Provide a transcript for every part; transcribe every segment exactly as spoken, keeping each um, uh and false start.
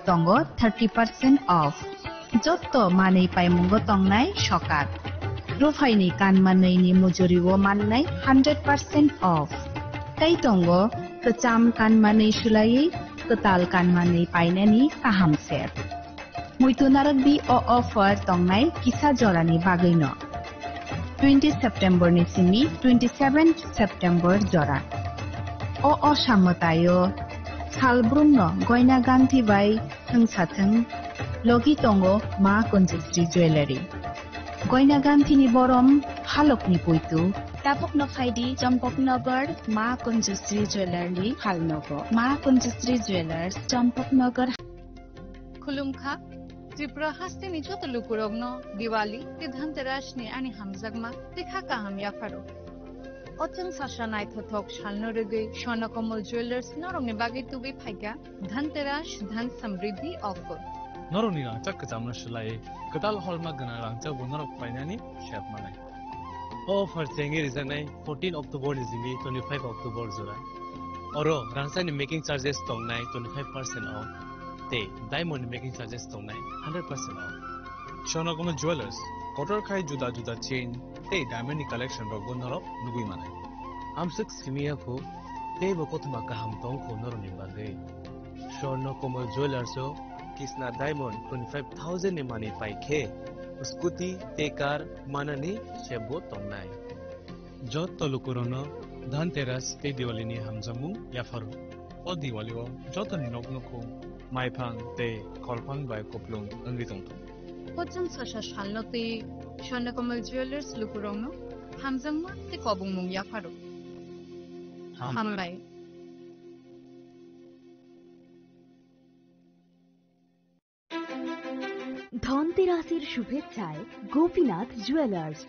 Tongo thirty percent off. Jotto manwi paimungo tongnai sokat. Ruphaini kanmanwini mujurio mannai hundred percent off. Tei tongo kwcham kanmanwi sulaiwi kwtal kanmanwi painani kaham ser. Muitu narwkdi o offer tongnai kisa jorani bagwino. Twenty September ni simi twenty seven September jora. O osa mwtaio salbrumno goina ganthi bai thwngsa thwng logi tongo Ma Kunjusri Jewellery. Goina ganthini borom phalokni puitu. Tabukno phaidi Champaknagar Ma Kunjusri Jewellery phalnogo. Ma Kunjusri Jewellers, Champaknagar. Khulumkha, Tripura hasteni joto lukurokno Diwali tei Dhanterasni ani hamjakma tei kha kaham yapharo. O chwng sasa naithothok salno rwgwi Swarnakomal Jewellers norokni bagwi tubui phaikha Dhanteras, Dhan Samriddhi offer. Norokni rangchak kwchamno swlaiwi kwtal holma gwnang rangchakbo norok painani sep manai. O offer chengwi rijaknai fourteen October ni simi twenty-five October jora. Oro rangchakni making charges tongnai twenty-five percent off tei diamond ni making charges tongnai hundred percent off. Swarnakomal Jewellers, kotor khai juda juda chain tei diamond ni collection rokbo norok nugwi manai. Amswk simi ya kho, teibo kothoma kaham tong kho norokni bagwi. Swarnakomal Jewellers o Kisna Diamond twenty-five thousand ni manwi pai khe scooty tei car manani sebbo tongnai. Jotto lukurokno Dhanteras tei Diwali ni hamjakmung yapharo. O Diwali o jotoni nok nukhung maiphang tei kholphang bai kuplung wngwi tongthok. Pochang sasa salno tei Swarnakomal Jewellers lukurokno hamjakma tei kobongmung yapharo. Ham. Hambai. ধনতেরাসের শুভেচ্ছায় গোপীনাথ জুয়েলার্স।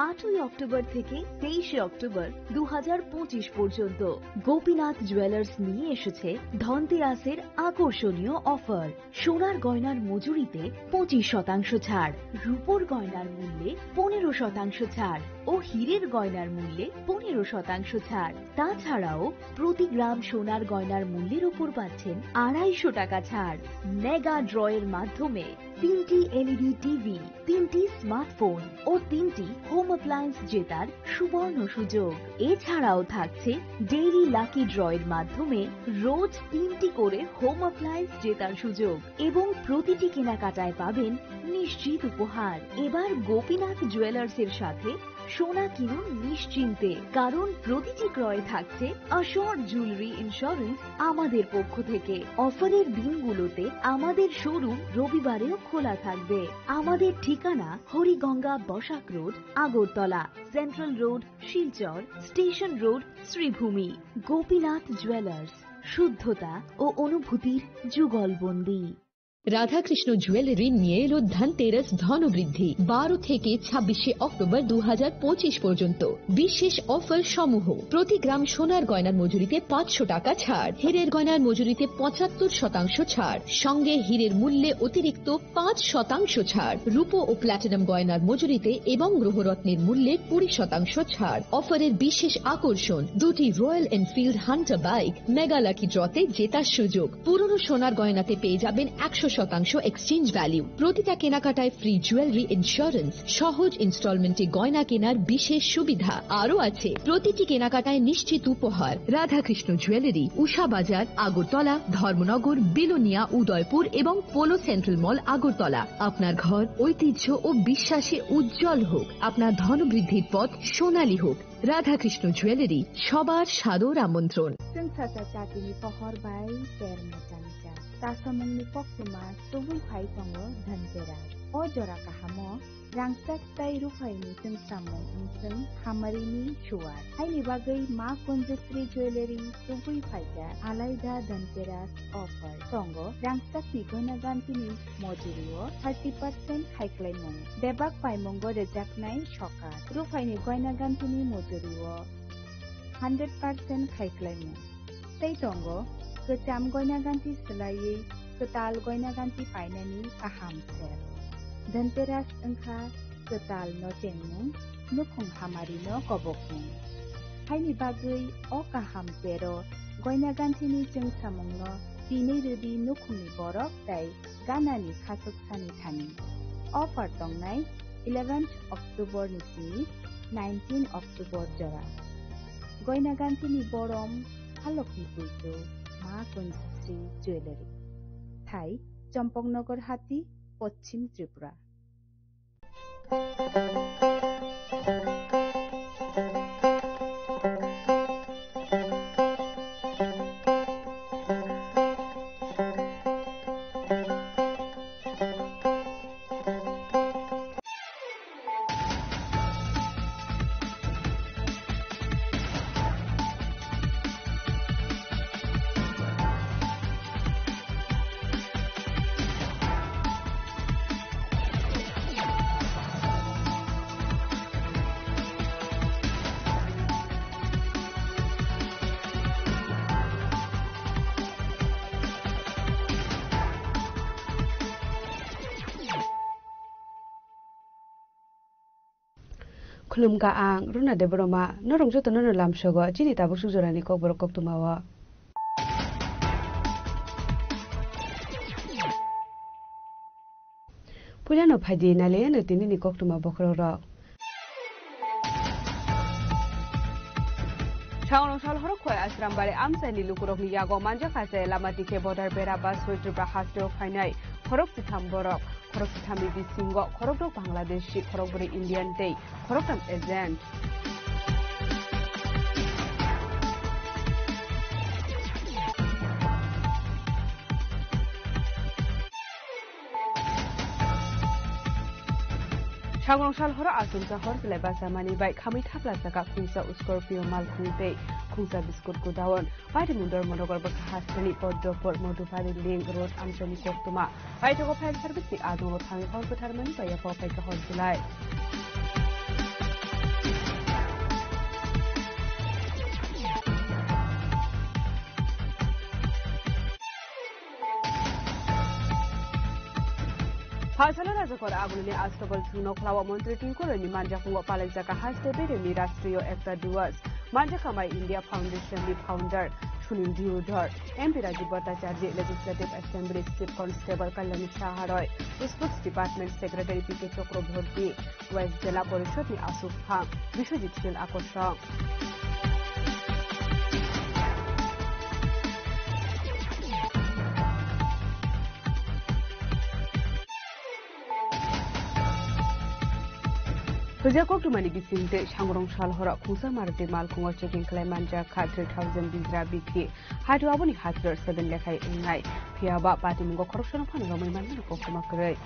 আটই অক্টোবর থেকে তেইশে অক্টোবর দু হাজার পঁচিশ পর্যন্ত গোপীনাথ জুয়েলার্স নিয়ে এসেছে ধনতেরাসের আকর্ষণীয় অফার। সোনার গয়নার মজুরিতে পঁচিশ শতাংশ ছাড়, রূপোর গয়নার মূল্যে পনেরো শতাংশ ছাড় ও হীরের গয়নার মূল্যে পনেরো শতাংশ ছাড়। তাছাড়াও প্রতি গ্রাম সোনার গয়নার মূল্যের ওপর পাচ্ছেন আড়াইশো টাকা ছাড়। মেগা ড্রয়ের মাধ্যমে তিনটি এলইডি টিভি, তিনটি স্মার্টফোন ও তিনটি হোম অ্যাপ্লায়েন্স জেতার সুবর্ণ সুযোগ। এছাড়াও থাকছে ডেইলি লাকি ড্রয়ের মাধ্যমে রোজ তিনটি করে হোম অ্যাপ্লায়েন্স জেতার সুযোগ এবং প্রতিটি কেনাকাটায় পাবেন নিশ্চিত উপহার। এবার গোপীনাথ জুয়েলার্সের সাথে সোনা কিনুন নিশ্চিন্তে, কারণ প্রতিটি ক্রয়ে থাকছে অ্যাসিওরড জুয়েলারি ইন্স্যুরেন্স আমাদের পক্ষ থেকে। অফারের দিনগুলোতে আমাদের শোরুম রবিবারেও খোলা থাকবে। আমাদের ঠিকানা Hariganga Basak road, Agartala, central road, Silchar, station road, Sreebhumi. Gopinath jewellers, শুদ্ধতা ও অনুভূতির যুগলবন্দী। রাধাকৃষ্ণ জুয়েলারি নিয়ে এলো ধনতেরাস ধনবৃদ্ধি। বারো থেকে ছাব্বিশে অক্টোবর দু হাজার পঁচিশ পর্যন্ত বিশেষ অফার সমূহ: প্রতি গ্রাম সোনার গয়নার মজুরিতে পাঁচশো টাকা ছাড়, হীরের গয়নার মজুরিতে পঁচাত্তর শতাংশ ছাড়, সঙ্গে হীরের মূল্যে অতিরিক্ত পাঁচ শতাংশ ছাড়, রূপো ও প্ল্যাটিনাম গয়নার মজুরিতে এবং গ্রহরত্নের মূল্যে কুড়ি শতাংশ ছাড়। অফারের বিশেষ আকর্ষণ, দুটি royal Enfield Hunter bike mega lucky ড্রতে জেতার সুযোগ। পুরনো সোনার গয়নাতে পেয়ে যাবেন একশো শতাংশ এক্সচেঞ্জ ভ্যালু। প্রতিটা কেনাকাটায় ফ্রি জুয়েলারি ইন্স্যুরেন্স, সহজ ইনস্টলমেন্টে গয়না কেনার বিশেষ সুবিধা। আরও আছে প্রতিটি কেনাকাটায় নিশ্চিত উপহার। রাধাকৃষ্ণ জুয়েলারি, উষা বাজার, আগরতলা, ধর্মনগর, বিলোনিয়া, উদয়পুর এবং পোলো সেন্ট্রাল মল, আগরতলা। আপনার ঘর ঐতিহ্য ও বিশ্বাসে উজ্জ্বল হোক, আপনার ধনবৃদ্ধির পথ সোনালী হোক। রাধাকৃষ্ণ জুয়েলারি, সবার সাদর আমন্ত্রণ। Chwng sasa chatini pohor bai ter mwchangcha. Chasamungni koktwma tubui phai tongo Dhanteras. O jora kahamo rangchak tei ruphaini chwngsamung wngchwng hamarini suar. Haini bagwi Ma Kunjasri Jewellery tubui phaikha alaida Dhanteras offer. Tongo rangchakni goina gantini mojurio thirty percent khaiklaimung. Bebak paimungo rejaknai sokat. Ruphaini goina gantini mojurio hundred percent khaiklaimung. Tei tongo kwcham goina ganti swlaiwi kwtal goina ganti painani kaham ser. Dhanteras wngkha kwtal no chengmung, nukhung hamari no kobokmung. Haini bagwi o kaham sero goina gantini chwngsamung no Tini rwdi nukhungni borok tei ganani khachuk sani thani. Offer tongnai eleventh October ni simi nineteen October jora. Goina gantini borom, halokni puitu, Ma Kanchisri Jewellery. Thai, Champaknagar Hati, Poschim Tripura. Khulumkha, ang Runa Debbarma. Norok jotono no lamsogo chini tabuk suk jorani kokborok koktwma o. Puilano phaidi naliyano tinini koktwma bokhorok rok. Sangrong sal horo khwlai Asrambari amchaini lukurokni yago manjakha se lama tikhe border bera ba soi Tripura hasteo phainai khorok chitham borok. Khorok chithamni bisingo khorokdok Bangladeshi, khorokbwrwi Indian tei khoroktham agent. Sangrong sal horo achomsa hor chwlai bachamani bai khamwi thapla chakha khungsa Scorpio malkhung tei khungsa biskut godown. Patimung Dharmanagar bwkha hasteni Poddopur Madhubari Link Road amchaini koktwma. Paithago fire service ni adongo thangwi hor bwtharmani bai yapha paikha hor chwlai. Phasalo Rajakor Agulini Astobal Thwngno Khlawa Montri Twikoroni manjakungo palaijaka haste beremni Rashtriyo Ekta Diwas. Manjakha mai India Foundation ni founder Sunil Diyodhar, M P Rajiv Bhattacharjee, Legislative Assembly Chief Constable Kalyani Saha Roy, Sports Department Secretary P K Chakraborty, West Jela Porishod ni aswk phang Biswajit Sil Akorsong. Hwja koktwmani bisingtwi Sangrong sal horo khungsa Maruti malkhungo checking khlai manjak kha three thousand bijra bithi. Haitu aboni hathor seven lekhai wngnai. Phiyaba patimungo khoroksano phano romwi manmani koktwma kwrwi.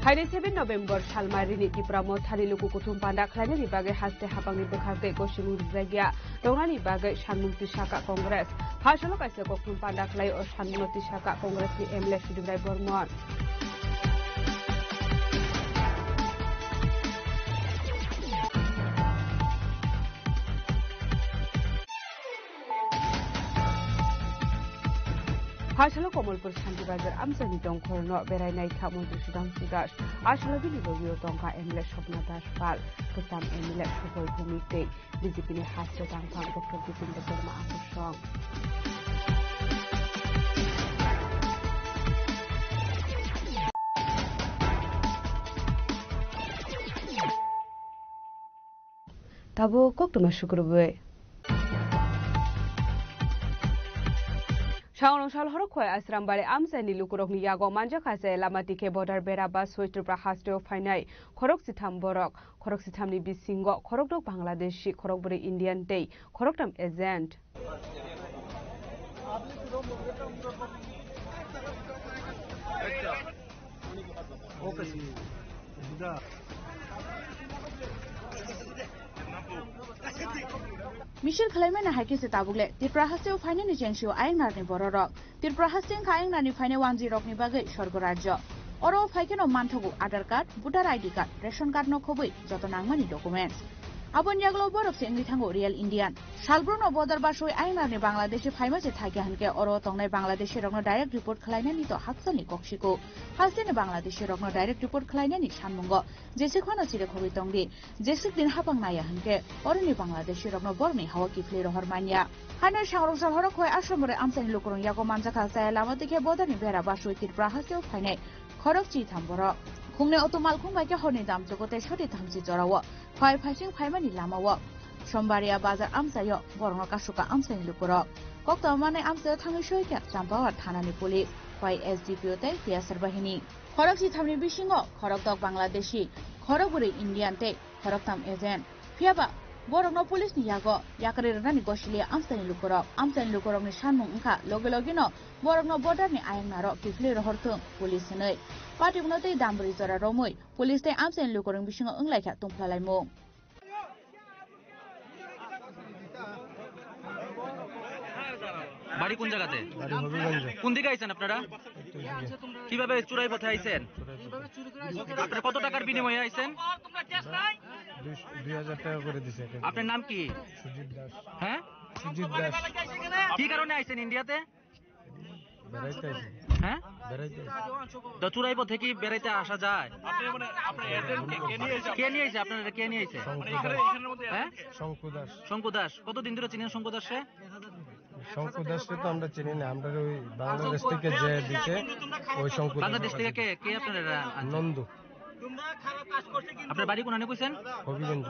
Haini seven November salmarini Tipra Mothani luku kuthum panda khlainani bagwi haste hapangni bwkhak tei gosimung rijak ya tongnani bagwi sanmung tisaka Congress. Phasalo kaisa koktwm panda khlai o sanmungno tisaka Congressni M L A Sudip Rai Bormon. Phasalo Komolpur Shanti Bazar amchaini dongkhorno berai naikha Montri Sudhanshu Das, aswkno bini logio tongkha M L A Swapna Das Pal, kwcham M L A Subol Bhumik tei B J P ni haste tangphang Doctor Bitin Debbarma Akorsong. Tabuk koktwma sukrubwi. Sangrong sal horo khwlai Asrambari amchaini lukurokni yago manjakha se lama tikhe border bera ba soi Tripura hasteo phainai khorok chitham borok. Khorok chithamni bisingo khorokdok Bangladeshi, khorokbwrwi Indian tei khoroktham agent. Misil khwlaimani hai khe se tabuk le Tripura hasteo phainani cheng sio ayang narni bororok. Tripura haste wngkha ayang narni phainai wanjwi rokni bagwi sorgo rajyo. Oro phai kheno manthogo Aadhaar card, voter I D card, ration card no khobwi joto nangmani documents. Aboni yagulo borok se wngwi thango real Indian. Salbrumno border baswi ayang narni Bangladeshi phaima se thakya hwnkhe oro tongnai Bangladeshi rokno direct report khlainani to hakchalni kok siko. Hasteni Bangladeshi rokno direct report khlainani sanmungo jeswk phano chirikhogwi tongdi. Jeswk din hapang naya hwnkhe oroni Bangladeshi rokno borokni hawa kiphilwi rohor manya. Haino sangroksa horok khwlai Assam bai amchaini lukurok yago manjakha chaya lama twi khe borderni bera baswi Tripura hasteo phainai khorok chitham borok. Khungnwi auto malkhung bai khe horni damchugo tei soti thamchi jorao. Phai phaising phaimani lamao Sombaria bazar amchaio borokno kasuka amchaini lukurok. Koktwma manwi amchaio thangwi soikha Champawat thanani police, phai S D P O tei T S R bahini. Khorok chithamni bisingo khorok dok Bangladeshi, khorok bwrwi Indian tei khorok tam agent. Phiyaba borokno police ni yago yakarwi rwnani gosiliya amchaini lukurok. Amchaini lukurokni sanmung wngkha logi logino borokno border ni ayang naro kiphilwi rohor thung police hinwi. Patimungno tei dambri jora romwi police tei amchaini lukurokni bisingo wnglaikha tungphla laimung. বাড়ি কোন জায়গাতে? বাড়ি হবিগঞ্জ। কোন দিকে আইছেন আপনারা? উত্তর দিকে। কিভাবে চুরাই পথে আইছেন? চুরাই পথে। আপনারা কত টাকার বিনিময়ে আইছেন? দুই, দুই হাজার টাকা করে দিছে একটা। আপনার নাম কি? সুজিত দাস। হ্যাঁ? সুজিত দাস। কি কারণে আইছেন ইন্ডিয়াতে? বেড়াইতে আইছি। হ্যাঁ? বেড়াইতে আইছি। তো চুরাই পথে কি বেড়াইতে আসা যায়? আপনি মানে, আপনার এজেন্ট কে, কে নিয়ে এসে? কে নিয়ে এসে? আপনারা কে নিয়ে এসে? মানে এখানে, এখানের মধ্যে হ্যাঁ? শঙ্কু দাস। শঙ্কু দাস। কতদিন ধরে চিনেন শঙ্কু দাসকে? শঙ্কু দাসকে তো আমরা চিনি না, আমরা ওই বাংলাদেশ থেকে যে দিছে, ওই শঙ্কু দাস। বাংলাদেশ থেকে কে, কে আপনারা আনছেন? নন্দু। আপনার বাড়ি কোন আনে কইছেন? Habiganj.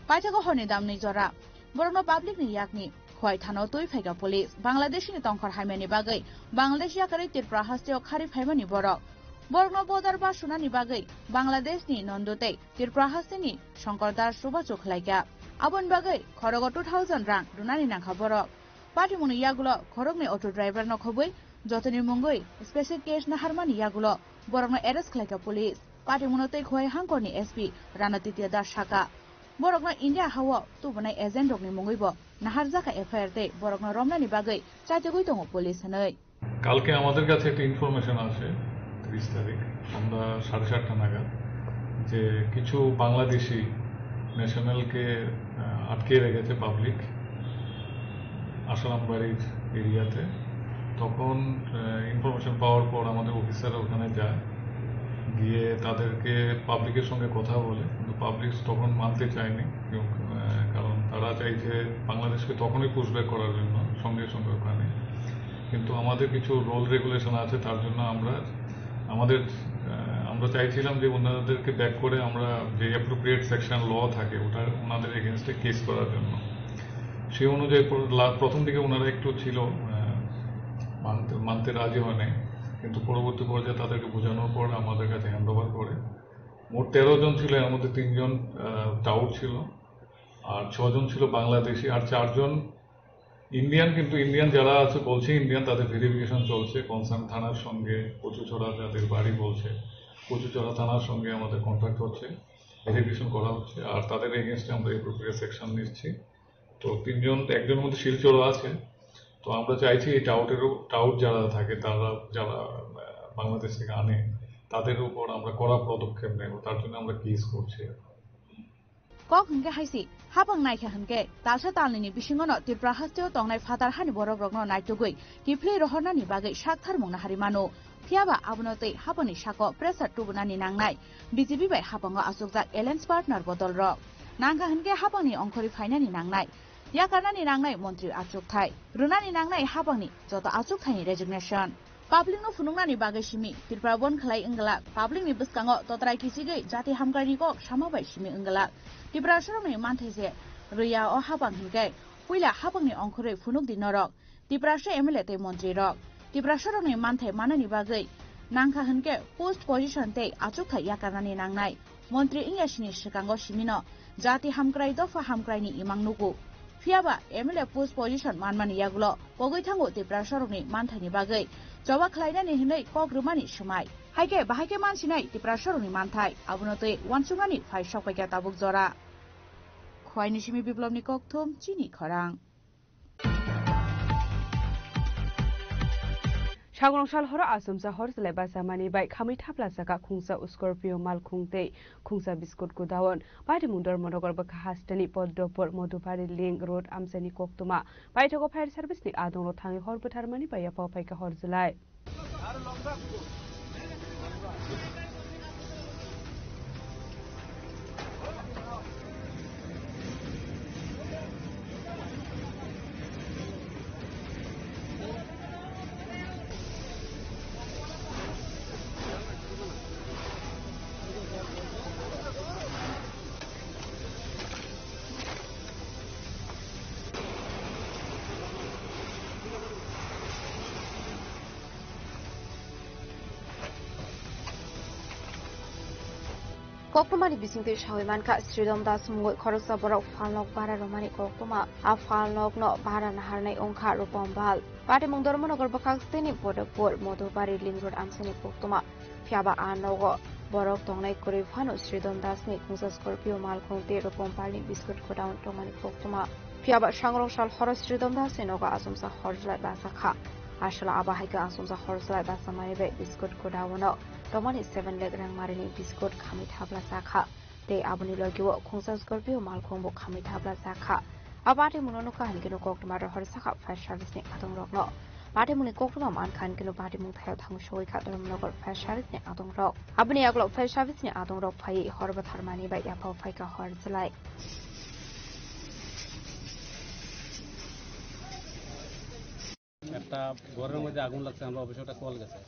Paithago horni damni jora. Borokno public ni yakni khwai thano twi phaikha police. Bangladesh ni tongkhor hamyani bagwi Bangladesh yakarwi Tripura hasteo khari phaimani borok. Borokno border ba sunani bagwi Bangladesh ni Nondu tei Tripura hasteni Shankar Das chubachu khlaikha. Aboni bagwi khorogo two thousand rang rwnani nangkha borok. Patimungni yagulo khoroknwi auto driver no khobwi jotoni mungwi special case naharmani yagulo borokno arrest khlaikha police. Patimungno tei Khowai hangkorni S P Rana Titiya Das sakha, borokno India hao tubunai agent rokni mungwibo naharjakha F I R tei borokno romnani bagwi chaitogwi tongo police hinwi. কালকে আমাদের কাছে একটা ইনফরমেশন আসে, তিরিশ তারিখ সন্ধ্যা সাড়ে সাতটা নাগাদ, যে কিছু বাংলাদেশি ন্যাশনালকে, আহ, আটকে রেখেছে পাবলিক আসারামবাড়ির এরিয়াতে। তখন, আহ, ইনফরমেশন পাওয়ার পর আমাদের অফিসার ওখানে যায়, গিয়ে তাদেরকে পাবলিকের সঙ্গে কথা বলে, কিন্তু পাবলিক তখন মানতে চায়নি, এবং, আহ, কারণ তারা চাইছে বাংলাদেশকে তখনই পুশব্যাক করার জন্য, সঙ্গে সঙ্গে ওখানে। কিন্তু আমাদের কিছু রুল রেগুলেশন আছে, তার জন্য আমরা আমাদের, আহ, আমরা চাইছিলাম যে ওনাদেরকে ব্যাক করে আমরা যে অ্যাপ্রোপ্রিয়েট সেকশন ল থাকে, ওটা ওনাদের এগেনস্টে কেস করার জন্য। সেই অনুযায়ী প্র-, লা-, প্রথম দিকে ওনারা একটু ছিল, আহ, মানতে, মানতে রাজি হয় নাই, কিন্তু পরবর্তী পর্যায়ে তাদেরকে বোঝানোর পর আমাদের কাছে হ্যান্ড ওভার করে। মোট তেরো জন ছিল, এর মধ্যে তিনজন, আহ, টাউট ছিল, আর ছজন ছিল বাংলাদেশি, আর চারজন ইন্ডিয়ান, কিন্তু ইন্ডিয়ান যারা আছে বলছে ইন্ডিয়ান, তাদের ভেরিফিকেশন চলছে। কনসার্ন থানার সঙ্গে কচুছড়া যাদের বাড়ি বলছে, কচুছড়া থানার সঙ্গে আমাদের কন্ট্যাক্ট হচ্ছে, ভেরিফিকেশন করা হচ্ছে। আর তাদের এগেনস্টে আমরা অ্যাপ্রোপ্রিয়েট সেকশন নিচ্ছি। তো তিনজন, একজনের মধ্যে শিলচরও আছে। তো আমরা চাইছি এই টাউটেরও, টাউট যারা থাকে, তারা যারা, আহ, বাংলাদেশ থেকে আনে, তাদের উপর আমরা কড়া পদক্ষেপ নেব। তার জন্য আমরা কেস করছি। Kok hwnkhe hai se, hapang naikha hwnkhe, talsa talnini bisingono Tripura hasteo tongnai phatar hani borokrokno naitugwi kiphilwi rohornani bagwi saktharmung nahari mano. Phiyaba abono twi hapangni sako pressure tubunani nangnai B J P bai hapango achukjak alliance partner bo dolrok. Nangkha hwnkhe hapangni ongkhorwi phainani nangnai, yakarnani nangnai montri achukthai, rwnani nangnai hapangni joto achukthai ni resignation. Public no phunuknani bagwi simi Tripura bon khlai wngwlak, public ni bwskango totrai kichigwi jati hamkrai ni kok sama bai simi wngwlak. Tripura sorok ni manthai se rwya o hapang hinkhe puila hapang ni ongkhorwi phunuk di norok. Tripura se M L A tei montri rok Tripura sorok ni manthai manani bagwi nangkha hinkhe post position tei achukthai yakarnani nangnai. Montri wngya sini swkango simino jati hamkrai dopha hamkraini imang nugo. Phiyaba M L A post position manmani yagulo pogwi thango Tripura sorokni manthaini bagwi choba khlainani hinwi kok rwmani swmai. Haikhe bahaikhe mansinai Tripura sorokni manthai, abono twi uansuknani phai sokpaikha tabuk jora. Khwaini simi Biplobni kokthum chini khorang. Agonok sal horo asomsa hor chwlai basa mani bai khamwi thapla saka khungsa Scorpio malkhung tei khungsa biskut godown. Patimung Dharmanagar bwkha hasteni Poddopur Modhubari Link Road amchaini koktwma. Paithago fire service ni adongo thangwi hor bwtharmani bai yapha phaikha hor chwlai. Koktwmani bisingtwi sawi mankha, Sridham Das mungwi khoroksa borok phalnok bara romani koktwma. A phalnokno bara naharnai wngkha Rupam Bal. Patimung Dharmanagar bwkhak steni Bodopur Modhubari Link Road amchaini koktwma. Phiyaba a nogo borok tongnai kwrwi phano Sridham Dasni khungsa Scorpio malkhung tei Rupam Balni biskut godown tongmani koktwma. Phiyaba sangrong sal horo Sridham Dasni nogo asomsa hor chwlai basa kha. Aswla abo hai khe asomsa hor chwlai basa mani bai biskut godown-o tongmani seven lakh rang marini biskut khamwi thapla cha kha. Tei aboni logi-o khungsa Scorpio malkhung bo khamwi thapla cha kha. A patimungno nukha hinkhe koktwma rohor sakha fire service ni adongrokno. Patimungni koktwma mankha hinkhe patimung thaio thangwi sogwi kha Dharmanagar fire service ni adongrok. Aboni yagulo fire service ni adongrok phaiwi hor bwtharmani bai yapha phaikha hor chwlai. একটা ঘরের মধ্যে আগুন লাগছে, আমরা অফিসে একটা কল গেছে।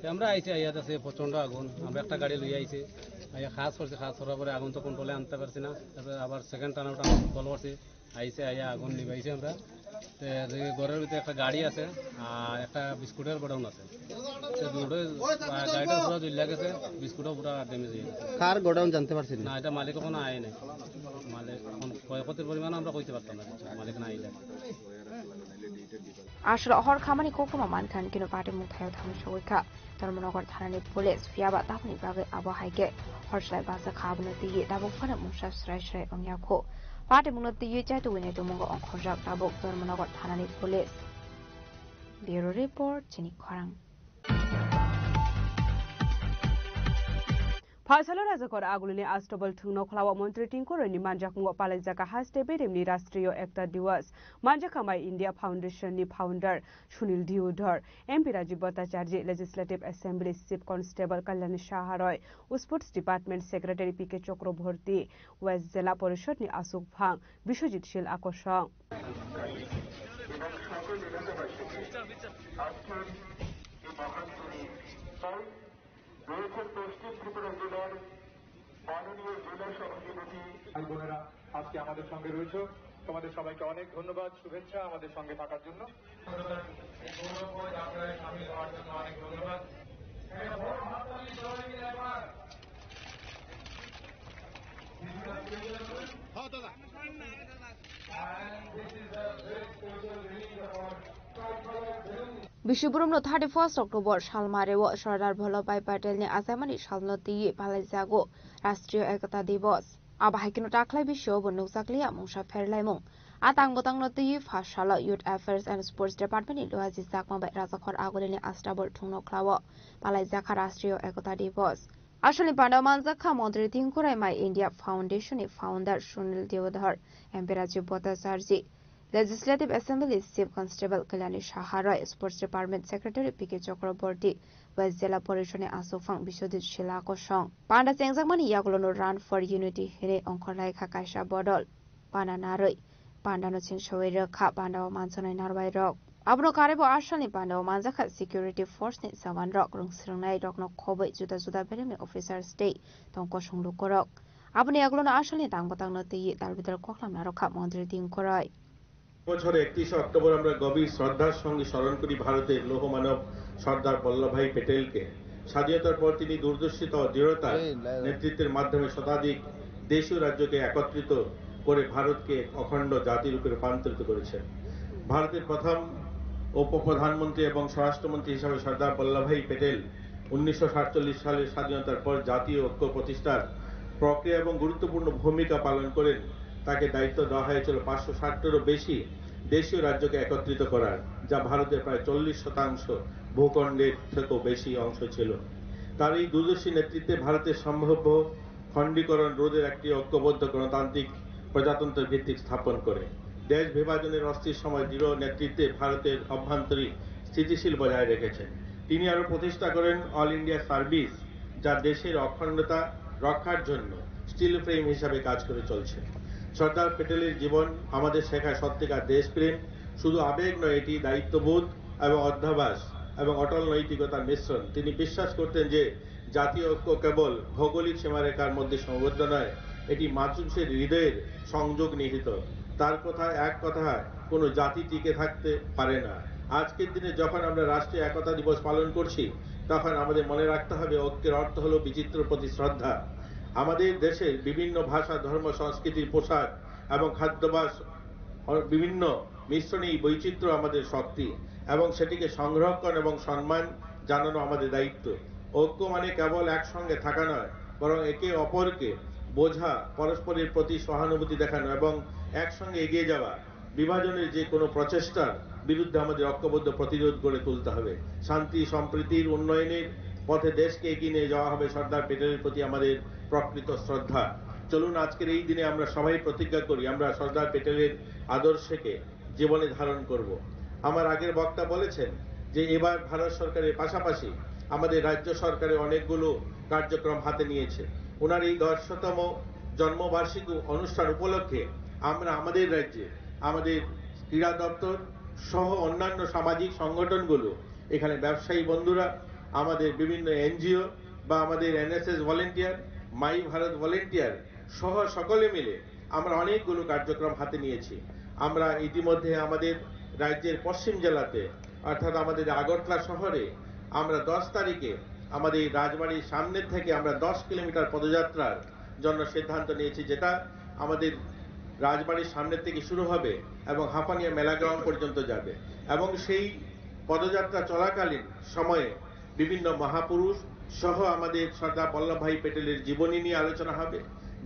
তো আমরা আইছি, আইয়া দেখছি প্রচণ্ড আগুন। আমরা একটা গাড়ি লইয়া আইছি, আইয়া কাজ করছি, কাজ করার পরে আগুন তো কন্ট্রোলে আনতে পারছি না। তারপরে আবার সেকেন্ড টার্ন আউট আমরা কল করছি, আইছে, আইয়া আগুন নিবাইছে আমরা। তো যে ঘরের ভিতরে একটা গাড়ি আছে আর একটা বিস্কুটের গোডাউন আছে। তো দুটোই, আহ, গাড়িটা পুরো জ্বলিয়া গেছে, বিস্কুটও পুরো ড্যামেজ হয়ে গেছে। কার গোডাউন জানতে পারছেন? না, এটা মালিক এখনো আয় নাই। মালিক এখন ক্ষয়ক্ষতির পরিমাণ আমরা কইতে পারতাম না, মালিক না আইলে। Aswla hor khamani koktwma mankha hinkhe patimung thaio thangwi sogwi kha Dharmanagar thanani police, phiyaba tabukni bagwi abo hai khe hor chwlai basa kha, abono twiwi tabuk phano mungsa swrai swrai wngya kho. Patimungno twiwi chaitugwi naitukmungo ongkhorjak tabuk Dharmanagar thanani police. Bureau report, chini khorang. Phasalo Rajakhor agulini Astabal thwngno khlao Montri Tinku Royni manjakmungo palaijak haste beremni Rashtriyo Ekta Diwas. Manjakha mai India Foundation ni founder Sunil Deodhar, M P Rajiv Bhattacharjee, Legislative Assembly Chief Constable Kalyani Saha Roy, Sports Department Secretary P K Chakraborty, West Jela Porishod ni Aswk Phang, Biswajit Sil Akosong. রয়েছেন পশ্চিম ত্রিপুরা জেলার মাননীয় জেলা সভাধিপতি। ভাই বোনেরা আজকে আমাদের সঙ্গে রয়েছে, তোমাদের সবাইকে অনেক ধন্যবাদ, শুভেচ্ছা আমাদের সঙ্গে থাকার জন্য। এই গৌরবময় যাত্রায় সামিল হওয়ার জন্য অনেক ধন্যবাদ। একটা বড় হাততালি সবাই মিলে একবার। হ্যাঁ, দাদা। And this is a very special release of our Bishuburumno thirty first October salmareo Sardar Vallabhbhai Patel ni achaimani salno twiwi palaijago Rashtriyo Ekta Divas. Abo hai kheno taklai bisio bo nukjakliya mungsa pherlaimung. A tang bwtangno twiwi pha salo Youth Affairs and Sports Department ni Luaji Chakma bai Rajakhor Agulini Astabal thwngno khlao palaijakha Rashtriyo Ekta Divas. Asalni pandao manjakha Montri Tinku Roy mai India Foundation ni founder Sunil Deodhar, M P Rajiv Bhattacharjee, Legislative Assembly Chief Constable Kalyani Saha Roy, Sports Department Secretary P K Chakraborty, West Jela Porishod ni Aswk Phang Biswajit Sila Kosong. Panda chengjakmani yagulono Run for Unity hinwi ongkhorlaikha kaisa bodol. Panda narwi pandano chengsawi rwkha pandao manjaknai narwai rok. Abono karwibo asalni pandao manjakha security force ni jawan rok, rwngswrwngnai rokno khobwi juda juda beremni officers tei tong kosong lukurok. Aboni yagulono asalni tang bwtangno twiwi dal bidal koklam narwkha Montri Tinku Roy. বছর একত্রিশে অক্টোবর আমরা গভীর শ্রদ্ধার সঙ্গে স্মরণ করি ভারতের লৌহ মানব সর্দার বল্লভভাই প্যাটেলকে। স্বাধীনতার পর তিনি দূরদর্শিতা ও দৃঢ়তার নেতৃত্বের মাধ্যমে শতাধিক দেশ ও রাজ্যকে একত্রিত করে ভারতকে এক অখণ্ড জাতিরূপে রূপান্তরিত করেছেন। ভারতের প্রথম উপপ্রধানমন্ত্রী এবং স্বরাষ্ট্রমন্ত্রী হিসাবে সর্দার বল্লভভাই প্যাটেল উনিশশো সাতচল্লিশ সালের স্বাধীনতার পর জাতীয় ঐক্য প্রতিষ্ঠার প্রক্রিয়া এবং গুরুত্বপূর্ণ ভূমিকা পালন করেন। তাকে দায়িত্ব দেওয়া হয়েছিল পাঁচশো ষাটটিরও বেশি দেশীয় রাজ্যকে একত্রিত করার। যা ভারতের প্রায় চল্লিশ শতাংশ ভূখণ্ডের থেকেও বেশি অংশ ছিল। তার এই দূরদর্শী নেতৃত্বে ভারতের সম্ভাব্য খণ্ডীকরণ রোধের একটি ঐক্যবদ্ধ গণতান্ত্রিক প্রজাতন্ত্রের ভিত্তি স্থাপন করে দেশ বিভাজনের অস্থির সময় দৃঢ় নেতৃত্বে ভারতের অভ্যন্তরীণ স্থিতিশীল বজায় রেখেছেন। তিনি আরও প্রতিষ্ঠা করেন অল ইন্ডিয়া সার্ভিস, যা দেশের অখণ্ডতা রক্ষার জন্য স্টিল ফ্রেম হিসাবে কাজ করে চলছে। সর্দার প্যাটেলের জীবন আমাদের শেখায় সত্যিকার দেশপ্রেম শুধু আবেগ নয়, এটি দায়িত্ববোধ এবং অধ্যাবাস এবং অটল নৈতিকতার মিশ্রণ। তিনি বিশ্বাস করতেন যে জাতীয় ঐক্য কেবল ভৌগোলিক সীমারেখার মধ্যে সীমাবদ্ধ নয়, এটি মানুষের হৃদয়ের সংযোগ নিহিত। তার কথা, এক কথায়, কোনো জাতি টিকে থাকতে পারে না। আজকের দিনে যখন আমরা রাষ্ট্রীয় একতা দিবস পালন করছি, তখন আমাদের মনে রাখতে হবে ঐক্যের অর্থ হলো বিচিত্র প্রতি শ্রদ্ধা। আমাদের দেশের বিভিন্ন ভাষা, ধর্ম, সংস্কৃতির পোশাক এবং খাদ্যাভ্যাস, অ-, বিভিন্ন মিশ্রণে এই বৈচিত্র্য আমাদের শক্তি এবং সেটিকে সংরক্ষণ এবং সম্মান জানানো আমাদের দায়িত্ব। ঐক্য মানে কেবল একসঙ্গে থাকা নয়, বরং একে অপরকে বোঝা, পরস্পরের প্রতি সহানুভূতি দেখানো এবং একসঙ্গে এগিয়ে যাওয়া। বিভাজনের যে কোনো প্রচেষ্টার বিরুদ্ধে আমাদের ঐক্যবদ্ধ প্রতিরোধ গড়ে তুলতে হবে। শান্তি, সম্প্রীতির উন্নয়নের পথে দেশকে এগিয়ে নিয়ে যাওয়া হবে সর্দার প্যাটেলের প্রতি আমাদের প্রকৃত শ্রদ্ধা। চলুন, আজকের এই দিনে আমরা সবাই প্রতিজ্ঞা করি, আমরা সর্দার প্যাটেলের আদর্শকে জীবনে ধারণ করব। আমার আগের বক্তা বলেছেন যে এবার ভারত সরকারের পাশাপাশি আমাদের রাজ্য সরকারের অনেকগুলো কার্যক্রম হাতে নিয়েছে। ওনার এই দশতম জন্মবার্ষিকী অনুষ্ঠান উপলক্ষে আমরা আমাদের রাজ্যে আমাদের ক্রীড়া দপ্তর সহ অন্যান্য সামাজিক সংগঠনগুলো, এখানে ব্যবসায়ী বন্ধুরা, আমাদের বিভিন্ন এনজিও বা আমাদের এনএসএস ভলেন্টিয়ার, মাই ভারত ভলেন্টিয়ার সহ সকলে মিলে আমরা অনেকগুলো কার্যক্রম হাতে নিয়েছি। আমরা ইতিমধ্যে আমাদের রাজ্যের পশ্চিম জেলাতে, অর্থাৎ আমাদের আগরতলা শহরে, আমরা দশ তারিখে আমাদের এই রাজবাড়ির সামনে থেকে আমরা দশ কিলোমিটার পদযাত্রার জন্য সিদ্ধান্ত নিয়েছি, যেটা আমাদের রাজবাড়ির সামনে থেকে শুরু হবে এবং হাপানিয়া মেলা গ্রাউন্ড পর্যন্ত যাবে। এবং সেই পদযাত্রা চলাকালীন সময়ে বিভিন্ন মহাপুরুষ সহ আমাদের সর্দার বল্লভভাই প্যাটেলের জীবনী নিয়ে আলোচনা হবে,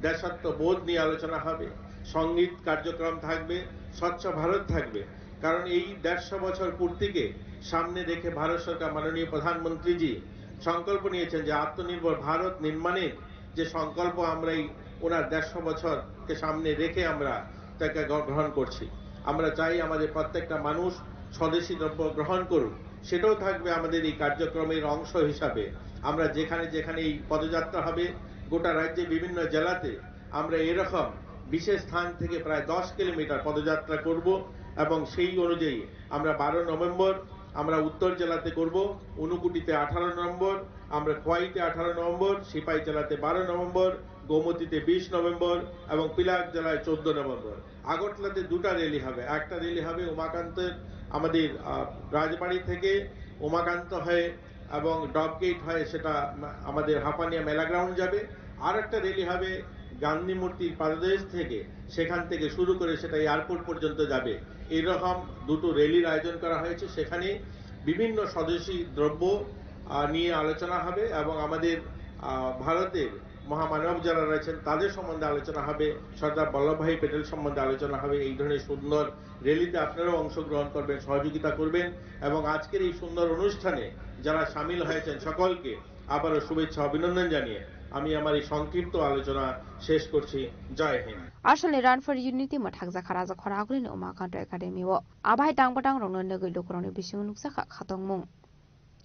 দেশাত্মবোধ নিয়ে আলোচনা হবে, সঙ্গীত কার্যক্রম থাকবে, স্বচ্ছ ভারত থাকবে। কারণ এই দেড়শো বছর পূর্তিকে সামনে রেখে ভারত সরকার মাননীয় প্রধানমন্ত্রীজি সংকল্প নিয়েছেন যে আত্মনির্ভর ভারত নির্মাণের যে সংকল্প আমরা এই ওনার দেড়শো বছরকে সামনে রেখে আমরা তাকে গ্র-, গ্রহণ করছি। আমরা চাই আমাদের প্রত্যেকটা মানুষ স্বদেশি দ্রব্য গ্রহণ করুক, সেটাও থাকবে আমাদের এই কার্যক্রমের অংশ হিসাবে। আমরা যেখানে যেখানে এই পদযাত্রা হবে, গোটা রাজ্যে বিভিন্ন জেলাতে আমরা এরকম বিশেষ স্থান থেকে প্রায় দশ কিলোমিটার পদযাত্রা করব এবং সেই অনুযায়ী আমরা বারো নভেম্বর আমরা উত্তর জেলাতে করব, ঊনকোটিতে আঠারো নভেম্বর, আমরা খোয়াইতে আঠারো নভেম্বর, সিপাহী জেলাতে বারো নভেম্বর, গোমতীতে বিশ নভেম্বর এবং পিলাক জেলায় চোদ্দ নভেম্বর। আগরতলাতে দুটা র‍্যালি হবে, একটা র‍্যালি হবে উমাকান্তের আমাদের, আহ, রাজবাড়ি থেকে উমাকান্ত হয়ে এবং ডব গেট হয়ে সেটা মা-, আমাদের হাপানিয়া মেলা গ্রাউন্ড যাবে। আর একটা র‍্যালি হবে গান্ধী মূর্তির পাদদেশ থেকে, সেখান থেকে শুরু করে সেটা এয়ারপোর্ট পর্যন্ত যাবে। এরকম দুটো র‍্যালির আয়োজন করা হয়েছে। সেখানে বিভিন্ন স্বদেশি দ্রব্য, আহ, নিয়ে আলোচনা হবে এবং আমাদের, আহ, ভারতের মহামানব যারা রয়েছেন তাদের সম্বন্ধে আলোচনা হবে। সর্দার বল্লভভাই প্যাটেল সম্বন্ধে আলোচনা হবে। এই ধরনের সুন্দর র‍্যালিতে আপনারাও অংশগ্রহণ করবেন, সহযোগিতা করবেন এবং আজকের এই সুন্দর অনুষ্ঠানে যারা সামিল হয়েছেন সকলকে আবারও শুভেচ্ছা অভিনন্দন জানিয়ে আমি আমার এই সংক্ষিপ্ত আলোচনা শেষ করছি। জয় Hind. Asalni Run for Unity mwthakjakha Rajakhor Agulini Umakanto Academy o. Abai tang bwtang rokno nugwi lukurokni bisingo nukjakha khatongmung.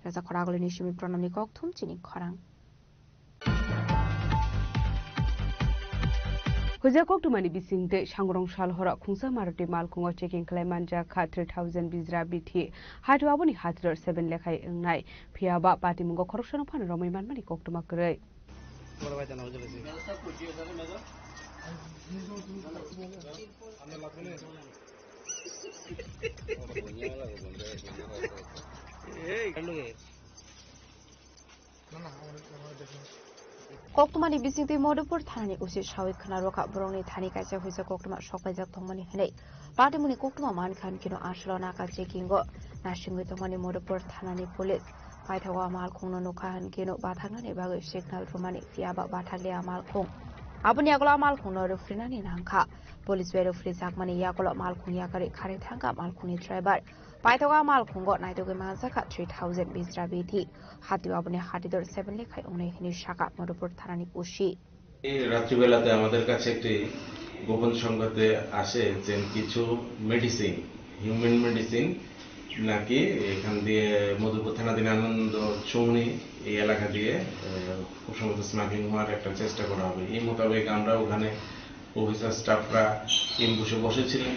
Rajakhor Agulini simi pranamni kokthum chini khorang. Huija koktwmani bisingtwi sangrong sal horo khungsa Maruti malkhungo checking khlai manjak kha three thousand bijra bithi. Haitwi aboni hathiror seven lekhai wngnai. Phiyaba patimungo khoroksano phano romwi manmani koktwma kwrwi. Koktwmani bisingtwi Madhupur thanani O C sawi khna rwkha borokni thani kaisa huisa koktwma sokpaijak tongmani hwnwi. Patimungni koktwma mankha hwnkhe no aswlano naka checking o nasingwi tongmani Madhupur thanani police. Paithago a malkhungno nukha hwnkhe no bathaknani bagwi signal rwmani, phiyaba bathakliya a malkhung. Aboni yagulo malkhungno rwphrinani nangkha. Police bai rwphrijakmani yagulo malkhung yakarwi kharwi thangkha malkhungni driver. Paithago malkhungo naitugwi manjakha three thousand bijra bithi. Hatio aboni hatidor seven lekhai wngnai hwnwi sakha Madhupur thanani O C. এই রাত্রিবেলাতে আমাদের কাছে একটি গোপন সংবাদে আসে যে কিছু মেডিসিন, হিউম্যান মেডিসিন নাকি এখান দিয়ে মধুপুর থানাধীন আনন্দ চৌমুহনী এই এলাকা দিয়ে, আহ, খুব সম্ভবত স্মাগলিং হওয়ার একটা চেষ্টা করা হবে। এই মোতাবেক আমরা ওখানে অফিসার স্টাফরা এমবুশে বসেছিলেন।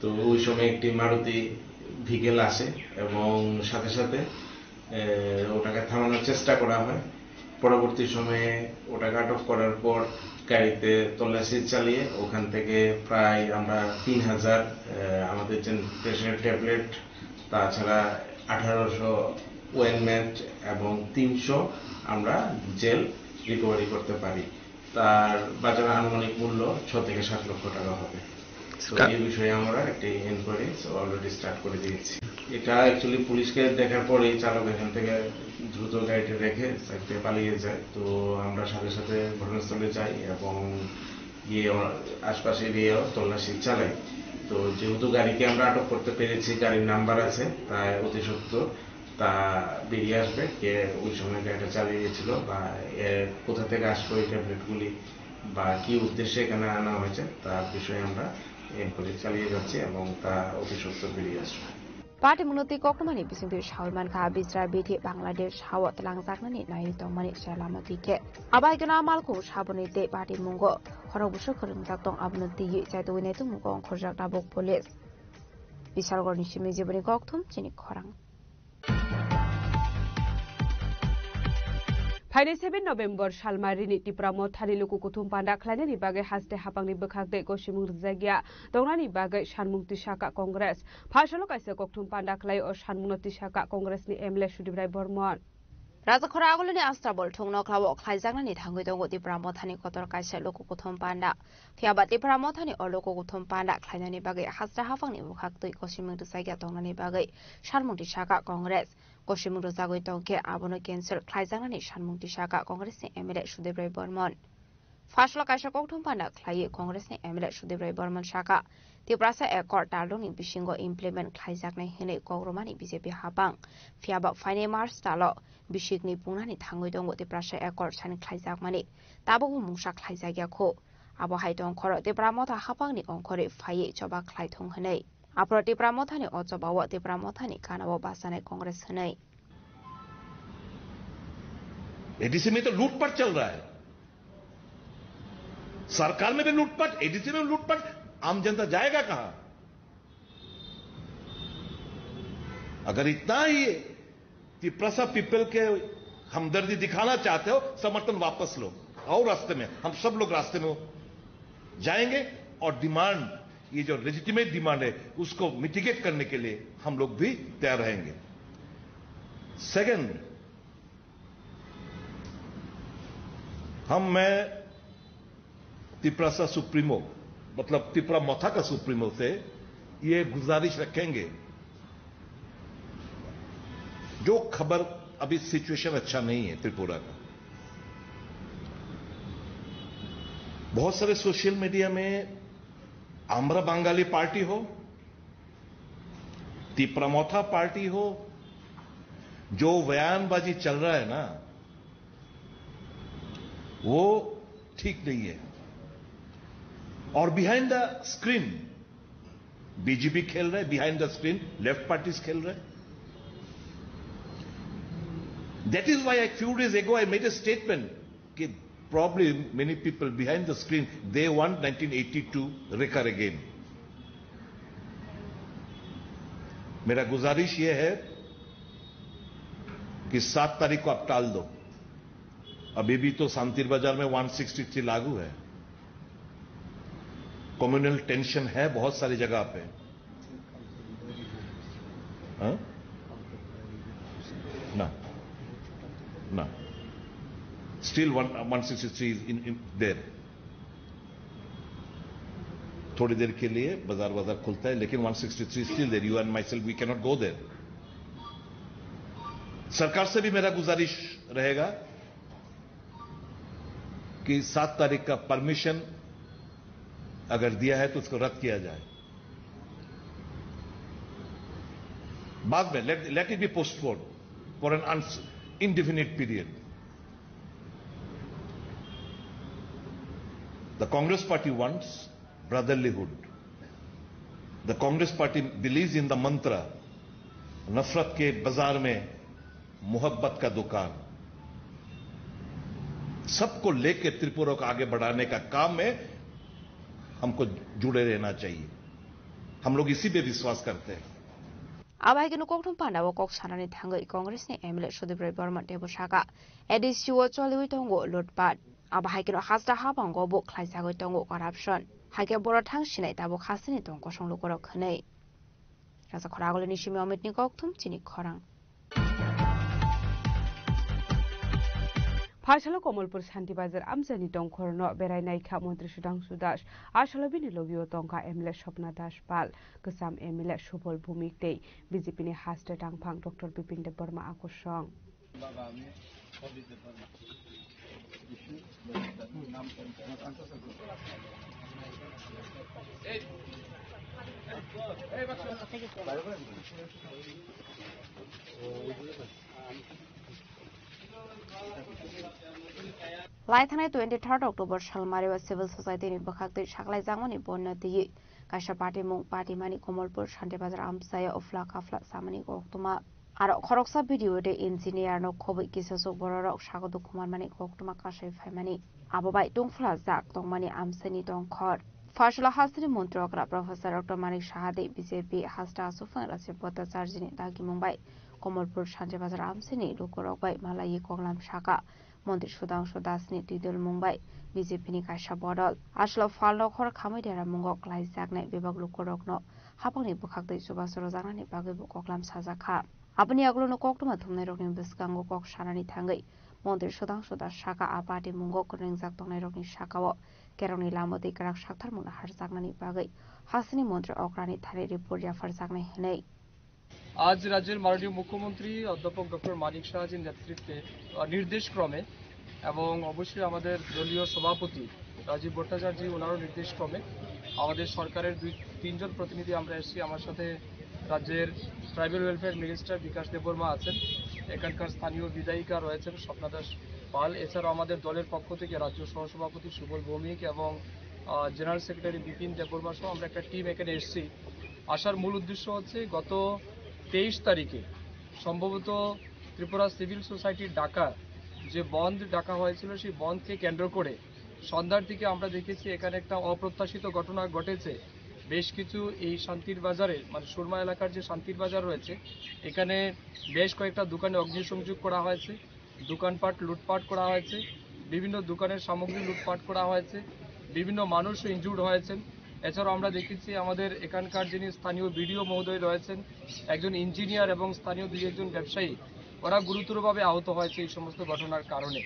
তো ওই সময় একটি মারুতি ভিকেল আসে এবং সাথে সাথে, আহ, ওটাকে থামানোর চেষ্টা করা হয়। পরবর্তী সময়ে ওটাকে আটক করার পর গাড়িতে তল্লাশি চালিয়ে ওখান থেকে প্রায় আমরা তিন হাজার, আহ, আমাদের যে প্রেশার ট্যাবলেট, তাছাড়া আঠারোশো ওয়েনমেন্ট এবং তিনশো আমরা জেল রিকভারি করতে পারি। তার বাজার আনুমানিক মূল্য ছ থেকে সাত লক্ষ টাকা হবে। তো কা- এই বিষয়ে আমরা একটি এনকোয়ারি অলরেডি স্টার্ট করে দিয়েছি। এটা অ্যাকচুয়ালি পুলিশকে দেখার পরেই চালক এখান থেকে দ্রুত গাড়িটা রেখে সাইড থেকে পালিয়ে যায়। তো আমরা সাথে সাথে ঘটনাস্থলে যাই এবং গিয়ে আশপাশ এরিয়াও তল্লাশি চালাই। তো যেহেতু গাড়িকে আমরা আটক করতে পেরেছি, গাড়ির নাম্বার আছে, তাই অতি সত্বর তা বেরিয়ে আসবে কে ওই সময় গাড়িটা চালিয়ে গেছিল বা এর কোথা থেকে আসলো এই ট্যাবলেটগুলি বা কি উদ্দেশ্যে এখানে আনা হয়েছে তার বিষয়ে আমরা এনকোয়ারি চালিয়ে যাচ্ছি এবং তা অতি সত্বর বেরিয়ে আসবে। Party munoti kokmani bisingtwi sawi mankha, Bisra bithi Bangladesh hao twlangjaknani naiwi tongmani se lama twi khe. Abai gana malkhung saboni tei party mungo khorok bwswk kwrwngjak tong, abono twiwi chaitugwi naitukmungo ongkhorjak tabuk police. Bisalgorni simi jiboni kokthum chini khorang. Phainai seven November salmarini Tipra Mothani luku kuthum panda khlainani bagwi haste hapangni bwkhak tei gosimung rwjakya tongnani bagwi sanmung tisaka Congress. Phasalo kaisa kokthum panda khlai o sanmungno tisaka Congressni M L A Sudip Rai Bormon. Rajakhora agulini Astabol thung nokhlao khlaijaknani thangwi tongo Tipra Mothani kotor kaisa luku kuthum panda. Phiya ba Tipra Mothani o luku kuthum panda khlainani bagwi hasra hapangni bwkhak twi kosimung rwjakya tongnani bagwi sanmung tisaka Congress. Kosimung rwjagwi tongkhe abono cancel khlaijaknani sanmung tisaka Congressni M L A Sudip Rai Bormon. Phasalo kaisa kokthum panda khlaiwi Congressni M L A Sudip Rai Bormon saka, Tiprasa Accord talrokni bisingo implement khlaijaknai hwnwi kokrumani B J P hapang. Phiya ba phainai March talo bisikni pungnani thangwi tongo Tiprasa Accord sign khlaijakmani, tabukbo mungsa khlaijakya khu. Abo hai tongkhoro Tipra Motha hapangni ongkhorwi phaiwi choba khlai thung hwnwi. Aphro Tipra Mothani o chobao Tipra Mothani kanao bachanai Congress hwnwi. ADC में तो लूटपाट चल रहा है, सरकार में भी लूटपाट, एडीसी में लूटपाट, आम जनता जाएगा कहां? अगर इतना ही तिप्रसा पीपल के हमदर्दी दिखाना चाहते हो, समर्थन वापस लो, आओ रास्ते में, हम सब लोग रास्ते में जाएंगे और डिमांड, ये जो लेजिटिमेट डिमांड है, उसको मिटिगेट करने के लिए हम लोग भी तैयार रहेंगे। सेकंड, हम, मैं तिपरासा सुप्रीमो, मतलब तिपरा मोथा का सुप्रीमो से ये गुजारिश रखेंगे, जो खबर अभी सिचुएशन अच्छा नहीं है त्रिपुरा का, बहुत सारे सोशल मीडिया में आम्रा बंगाली पार्टी हो, तिपरा मोथा पार्टी हो, जो बयानबाजी चल रहा है ना, वो ठीक नहीं है। और बिहाइंड द स्क्रीन बीजेपी खेल रहे, behind the screen left parties खेल रहे। That is why I, few days ago I made a statement कि probably many people behind the screen, they want nineteen eighty-two recur again. मेरा गुजारिश ये है कि सात तारीख को आप टाल दो। अभी भी तो शांतिर बाजार में वन सिक्सटी थ्री लागू है, कम्युनल टेंशन है बहुत सारी जगह पे। हाँ? ना, ना, still one, one sixty three is in, in there. थोड़ी देर के लिए बाजार, बाजार खुलता है, लेकिन one sixty three is still there. You and myself, we cannot go there. सरकार से भी मेरा गुजारिश रहेगा कि सात तारीख का परमिशन अगर दिया है तो उसको रद्द किया जाए। बाद में let, let it be postponed for an uns- indefinite period. The Congress party wants brotherlyhood. The Congress party believes in the mantra, नफरत के बाजार में मोहब्बत का दुकान। सबको लेकर त्रिपुरा को आगे बढ़ाने का काम में हमको जुड़े रहना चाहिए। हम लोग इसी पे विश्वास करते हैं। Abo hai kheno kokthum panda o kok sanani thangwi Congress ni M L A Sudip Roy Barma teibo saka, A D C o choliwi tongo lutpat. Abo hai kheno hasta habango bo khlaisagwi tongo corruption. Hai khe boro thang sinai tabuk hasteni tong kosong lukurok hwnwi. Raja Khoragulini simi Amit ni kokthum chini khorang. Phaisalo Komolpur Shanti Bazar amchaini tongkhorno berai naikha Montri Sudhangshu Das, asalo bini logio tongkha M L A Swapna Das Pal, kwcham M L A Subol Bhumik tei B J P ni haste tangphang Doctor Bipin Debbarma akusong. Lai thangnai twenty third October salmari o civil society ni bwkhak twi saklaijakmani bonno twiwi kaisa party mung party mani Komolpur Shanti Bazar amchaya uphla kaphla samani koktwma. Aro khoroksa video tei engineer no khobwi kisasuk bororok sago dukhumanmani koktwma kasai phaimani. Abo bai tungphla jak tongmani amchaini tongkhor. Phaisalo hasteni montri okra Professor Doctor Manik Saha tei B J P hasta aswk phang Rajib Bhattacharjini dagimung bai Komolpur Shanti Bazar amchaini lukurok bai malaiwi koklam saka. Montri Sudhangshu Das ni twidulmung bai B J P ni kaisa bodol. Aswlo phalnokhor khamwi deramungo klaijaknai bebak lukurokno haphangni bwkhak twi chubachu rwjaknani bagwi bo koklam sajakha. Aboni yagulono koktwma thumnairokni bwskango kok sanani thangwi Montri Sudhangshu Das saka a party mungo kwrwngjak tongnairokni sakao kerongni lama twi kwrak saktharmungno harjaknani bagwi hasteni montri okrani thani report yapharjaknai hwnwi. আজ রাজ্যের মাননীয় মুখ্যমন্ত্রী অধ্যাপক ডক্টর মানিক সাহাজির নেতৃত্বে, আহ, নির্দেশ ক্রমে এবং অবশ্যই আমাদের দলীয় সভাপতি রাজীব ভট্টাচার্য ওনারও নির্দেশ ক্রমে আমাদের সরকারের দুই তিনজন প্রতিনিধি আমরা এসেছি। আমার সাথে রাজ্যের ট্রাইবাল ওয়েলফেয়ার মিনিস্টার বিকাশ দেববর্মা আছেন, এখানকার স্থানীয় বিধায়িকা রয়েছেন স্বপ্না দাস পাল, এছাড়াও আমাদের দলের পক্ষ থেকে রাজ্য সহসভাপতি সুবল ভৌমিক এবং, আহ, জেনারেল সেক্রেটারি বিপিন দেববর্মা সহ আমরা একটা টিম এখানে এসেছি। আসার মূল উদ্দেশ্য হচ্ছে গত তেইশ তারিখে সম্ভবত ত্রিপুরা সিভিল সোসাইটির ডাকা যে বন্ধ ডাকা হয়েছিল, সেই বন্ধকে কেন্দ্র করে সন্ধ্যার দিকে আমরা দেখেছি এখানে একটা অপ্রত্যাশিত ঘটনা ঘটেছে। বেশ কিছু এই শান্তির বাজারে, মানে সুরমা এলাকার যে শান্তির বাজার রয়েছে, এখানে বেশ কয়েকটা দোকানে অগ্নিসংযোগ করা হয়েছে। দোকানপাট লুটপাট করা হয়েছে, বিভিন্ন দোকানের সামগ্রী লুটপাট করা হয়েছে, বিভিন্ন মানুষ ইনজুর্ড হয়েছেন। এছাড়াও আমরা দেখেছি আমাদের এখানকার যিনি স্থানীয় বিডিও মহোদয় রয়েছেন, একজন ইঞ্জিনিয়ার এবং স্থানীয় দুই একজন ব্যবসায়ী, ওরা গুরুতরভাবে আহত হয়েছে এই সমস্ত ঘটনার কারণে।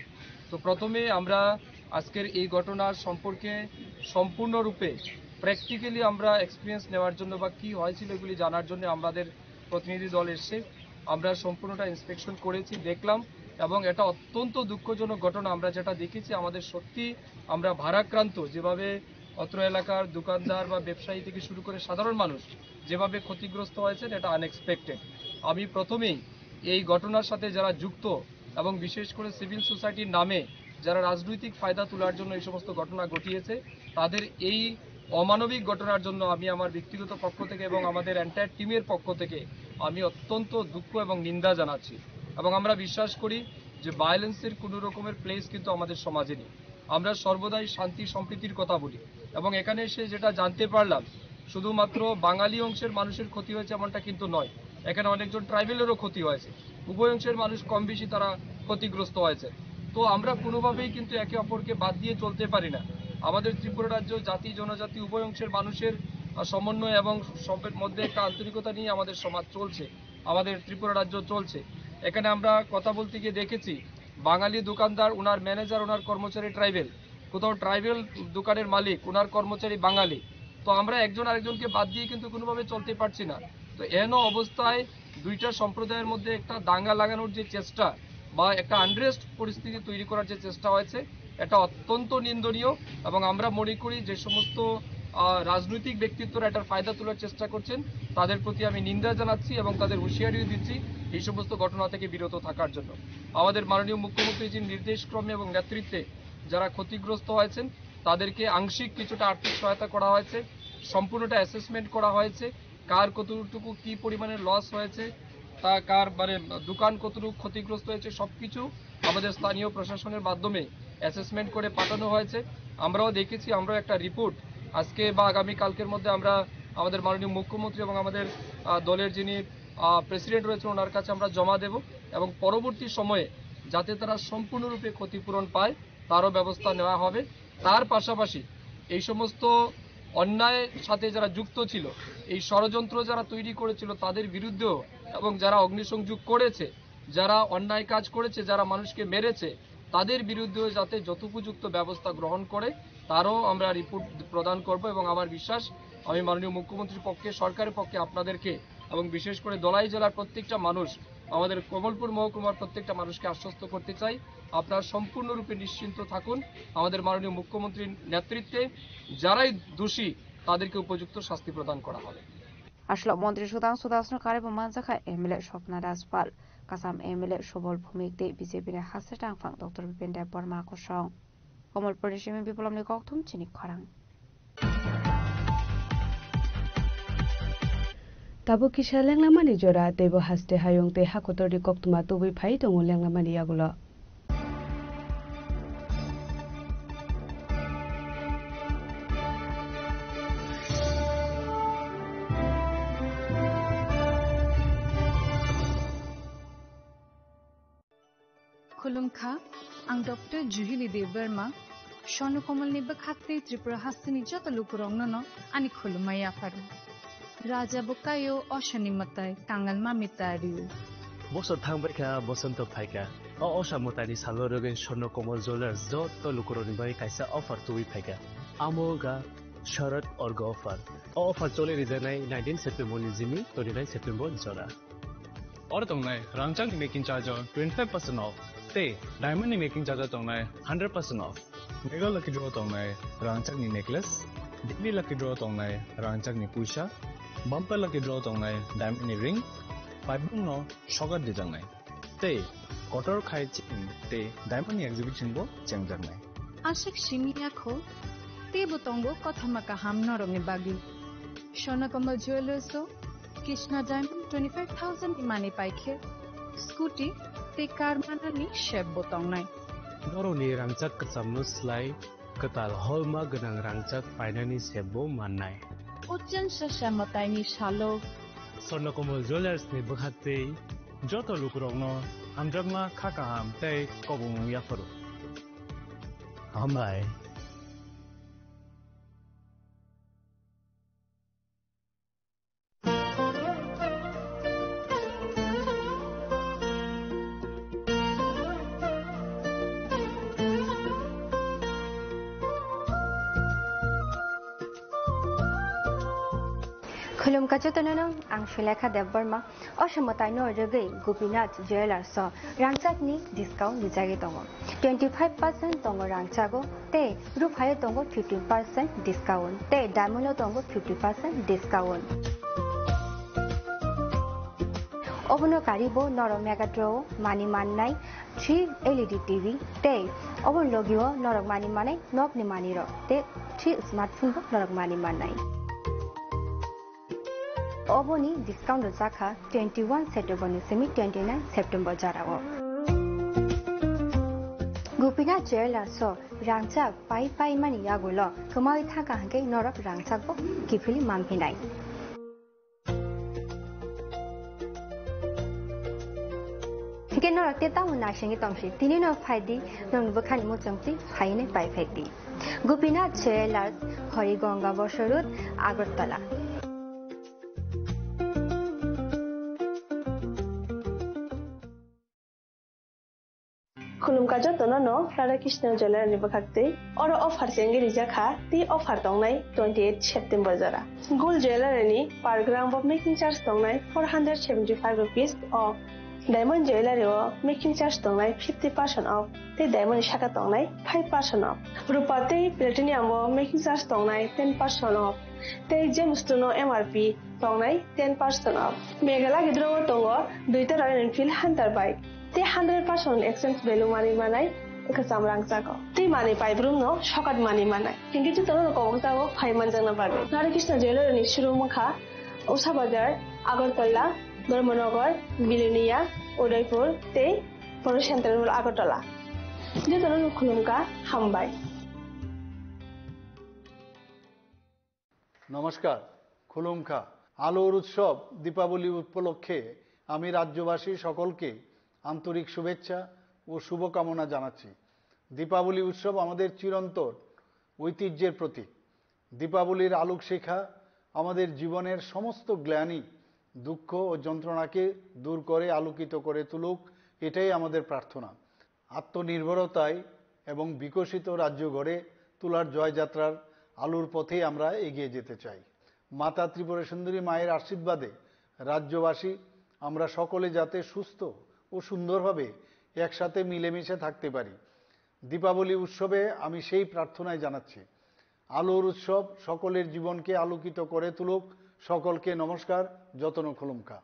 তো প্রথমে আমরা আজকের এই ঘটনার সম্পর্কে সম্পূর্ণরূপে প্র্যাকটিক্যালি আমরা এক্সপিরিয়েন্স নেওয়ার জন্য বা কি হয়েছিল এগুলি জানার জন্য আমাদের প্রতিনিধি দল এসছে। আমরা সম্পূর্ণটা ইন্সপেকশন করেছি, দেখলাম, এবং এটা অত্যন্ত দুঃখজনক ঘটনা। আমরা যেটা দেখেছি, আমাদের সত্যি আমরা ভারাক্রান্ত, যেভাবে অত্র এলাকার দোকানদার বা ব্যবসায়ী থেকে শুরু করে সাধারণ মানুষ যেভাবে ক্ষতিগ্রস্ত হয়েছেন, এটা আনএক্সপেক্টেড। আমি প্রথমেই এই ঘটনার সাথে যারা যুক্ত এবং বিশেষ করে সিভিল সোসাইটির নামে যারা রাজনৈতিক ফায়দা তোলার জন্য এই সমস্ত ঘটনা ঘটিয়েছে, তাদের এই অমানবিক ঘটনার জন্য আমি আমার ব্যক্তিগত পক্ষ থেকে এবং আমাদের এন্টায়ার টিমের পক্ষ থেকে আমি অত্যন্ত দুঃখ এবং নিন্দা জানাচ্ছি। এবং আমরা বিশ্বাস করি যে ভায়োলেন্সের কোনো রকমের প্লেস কিন্তু আমাদের সমাজে নেই। আমরা সর্বদাই শান্তি সম্প্রীতির কথা বলি, এবং এখানে এসে যেটা জানতে পারলাম, শুধুমাত্র বাঙালি অংশের মানুষের ক্ষতি হয়েছে এমনটা কিন্তু নয়, এখানে অনেকজন ট্রাইবেলেরও ক্ষতি হয়েছে। উভয় অংশের মানুষ কম বেশি তারা ক্ষতিগ্রস্ত হয়েছে। তো আমরা কোনোভাবেই কিন্তু একে অপরকে বাদ দিয়ে চলতে পারি না। আমাদের ত্রিপুরা রাজ্য জাতি জনজাতি উভয় অংশের মানুষের, আহ, সমন্বয় এবং সবের মধ্যে একটা আন্তরিকতা নিয়ে আমাদের সমাজ চলছে, আমাদের ত্রিপুরা রাজ্য চলছে। এখানে আমরা কথা বলতে গিয়ে দেখেছি, বাঙালি দোকানদার, ওনার ম্যানেজার, ওনার কর্মচারী ট্রাইবেল, কোথাও ট্রাইবেল দোকানের মালিক, ওনার কর্মচারী বাঙালি। তো আমরা একজন আরেকজনকে বাদ দিয়ে কিন্তু কোনোভাবে চলতে পারছি না। তো এন অবস্থায় দুইটা সম্প্রদায়ের মধ্যে একটা দাঙ্গা লাগানোর যে চেষ্টা বা একটা আনরেস্ট পরিস্থিতি তৈরি করার যে চেষ্টা হয়েছে, এটা অত্যন্ত নিন্দনীয় এবং আমরা মনে করি যে সমস্ত আহ, রাজনৈতিক ব্যক্তিত্বরা এটার ফায়দা তোলার চেষ্টা করছেন, তাদের প্রতি আমি নিন্দা জানাচ্ছি এবং তাদের হুঁশিয়ারিও দিচ্ছি এই সমস্ত ঘটনা থেকে বিরত থাকার জন্য। আমাদের মাননীয় মুখ্যমন্ত্রীজির নির্দেশক্রমে এবং নেতৃত্বে যারা ক্ষতিগ্রস্ত হয়েছেন, তাদেরকে আংশিক কিছুটা আর্থিক সহায়তা করা হয়েছে, সম্পূর্ণটা অ্যাসেসমেন্ট করা হয়েছে, কার কতটুকু কি পরিমাণে লস হয়েছে, তা কার মানে দোকান কতটুকু ক্ষতিগ্রস্ত হয়েছে, সবকিছু আমাদের স্থানীয় প্রশাসনের মাধ্যমে অ্যাসেসমেন্ট করে পাঠানো হয়েছে। আমরাও দেখেছি, আমরাও একটা রিপোর্ট আজকে বা আগামী কালকের মধ্যে আমরা আমাদের মাননীয় মুখ্যমন্ত্রী এবং আমাদের আহ, দলের যিনি প্রেসিডেন্ট রয়েছেন, ওনার কাছে আমরা জমা দেব এবং পরবর্তী সময়ে যাতে তারা সম্পূর্ণরূপে ক্ষতিপূরণ পায়, তারও ব্যবস্থা নেওয়া হবে। তার পাশাপাশি এই সমস্ত অন্যায়ের সাথে যারা যুক্ত ছিল, এই ষড়যন্ত্র যারা তৈরি করেছিল, তাদের বিরুদ্ধেও এবং যারা অগ্নিসংযোগ করেছে, যারা অন্যায় কাজ করেছে, যারা মানুষকে মেরেছে, তাদের বিরুদ্ধেও যাতে যথোপযুক্ত ব্যবস্থা গ্রহণ করে, তারও আমরা রিপোর্ট প্রদান করব। এবং আমার বিশ্বাস, আমি মাননীয় মুখ্যমন্ত্রীর পক্ষে, সরকারের পক্ষে আপনাদেরকে এবং বিশেষ করে ধলাই জেলার প্রত্যেকটা মানুষ, আমাদের কমলপুর মহকুমার প্রত্যেকটা মানুষকে আশ্বস্ত করতে চাই, আপনারা সম্পূর্ণরূপে নিশ্চিন্ত থাকুন। আমাদের মাননীয় মুখ্যমন্ত্রীর নেতৃত্বে যারাই দোষী, তাদেরকে উপযুক্ত শাস্তি প্রদান করা হবে। Aslo montri sudang sudasno kare bo manjakha M L A Swapna Rajpal, kasam M L A Subol Bhumik tei B J P ni haste tangphang Doctor Bipen Debbarma kosong. Komolpur ni simi Biplobni kokthum chini khorang. Tabuk kisa lenglamani jora, teibo haste hayung tei hakotorni koktwma tubui phai tongo lenglamani yagulo. Khulumkha, ang Doctor Juhili Debbarma, Swarno Komolni bwkhaktwi Tripura hasteni joto lukurokno no ani khulumma yapharo. Raja bo kaio, osani mwtai, kangal mami ta rio. Bosor thangbaikha, bosonto phaikha. O osa mwtaini salo rwgwi Swarno Komol Jewellers joto lukurokni bagwi kaisa offer tubui phaikha. Amo wngkha Sharad Orgo offer. O offer choli rijaknai nineteen September ni jimi twenty nine September jora. Oro tongnai rangchakni making charge o twenty five percent off tei diamond ni making charge o tongnai hundred percent off. Mega lucky draw tongnai rangchakni necklace, daily lucky draw tongnai rangchakni puisa, bumper lucky draw tongnai diamond ni ring, paibung no sogar dijaknai. Tei kotor khai chini tei diamond ni exhibition bo chengjaknai. Aswk simi yakho, teibo tongo kothoma kaham norokni bagwi. Swarno Komol Jewellers o Krishna Diamond twenty five thousand ni mani paikhe scooty tei car manani sep bo tongnai. Norokni rangchak kwchamno slai kwtal holma gwnang rangchak painani sep bo mannai. Uchen sasa mwtaini salo. Swarno Komol Jewellers ni bwkhaktwi joto lukurokno hamjakma kha kaham tei kobongmung yapharo. Hambai. Khulumkha jotono no, ang Sulekha Debbarma. O se mwtaino rwgwi Gopinath Jewellers o rangchakni discount rijagwi tongo. Twenty five percent tongo rangchago, tei ruphaio tongo fifty percent discount, tei diamond o tongo fifty percent discount. Obono karibo norok Mega Draw o mani mannai three L E D T V, tei obono logio norok mani mannai nokni manwirok, tei three smartphone bo norok mani mannai. Oboni discount rwjakha twenty one September ni simi twenty nine September jora o. Gopinath Jewellers o rangchak pai pai mani yagulo kwmawi thangkha hwnkhe norok rangchak bo kiphilwi manphinai. Hwnkhe norok tei tamo naisingwi tongsi, tini no phaidi, norokni bwkhani muchungtwi phainwi pai phaidi. Gopinath Jewellers, Harigonga Bosor Road, Agartala. Khulumkha jotono no Radha Krishna Jewellers ni bwkhaktwi. Oro offer chengwi rijak kha, tei offer tongnai twenty eight September jora. Gold Jewellers ni per gram bo making charge tongnai four hundred seventy five rupees o. Diamond Jewellery o making charge tongnai fifty percent off, tei diamond ni saka tongnai five percent off. Rupa tei platinum o making charge tongnai ten percent off, tei gemstone o M R P tongnai ten percent off. Meghalaya gidro o tongo duita Royal Enfield Hunter bike, tei hundred percent exchange value manwi manai kwcham rangchago. Tei manwi paibrum no sokat manwi manai. Hinkhe jotono kobok jago phai manjakna bagwi. Radha Krishna Jewellery ni showroom wngkha Usha Bazar, Agartala, Dharmanagar, Bilonia, Udaipur tei Photo Central Mall Agartala. Jotono no khulumkha, hambai. নমস্কার, খুলুমখা। আলোর উৎসব দীপাবলি উপলক্ষে আমি রাজ্যবাসী সকলকে আন্তরিক শুভেচ্ছা ও শুভকামনা জানাচ্ছি। দীপাবলি উৎসব আমাদের চিরন্তন ঐতিহ্যের প্রতীক। দীপাবলির আলোকশিখা আমাদের জীবনের সমস্ত গ্লানি, দুঃখ ও যন্ত্রণাকে দূর করে আলোকিত করে তুলুক, এটাই আমাদের প্রার্থনা। আত্মনির্ভরতায় এবং বিকশিত রাজ্য গড়ে তোলার জয়যাত্রার আলোর পথেই আমরা এগিয়ে যেতে চাই। মাতা ত্রিপুরা সুন্দরী মায়ের আশীর্বাদে রাজ্যবাসী আমরা সকলে যাতে সুস্থ ও সুন্দরভাবে একসাথে মিলেমিশে থাকতে পারি। দীপাবলি উৎসবে আমি সেই প্রার্থনাই জানাচ্ছি। আলোর উৎসব সকলের জীবনকে আলোকিত করে তুলুক। সকলকে নমস্কার, যতন খুলুমখা।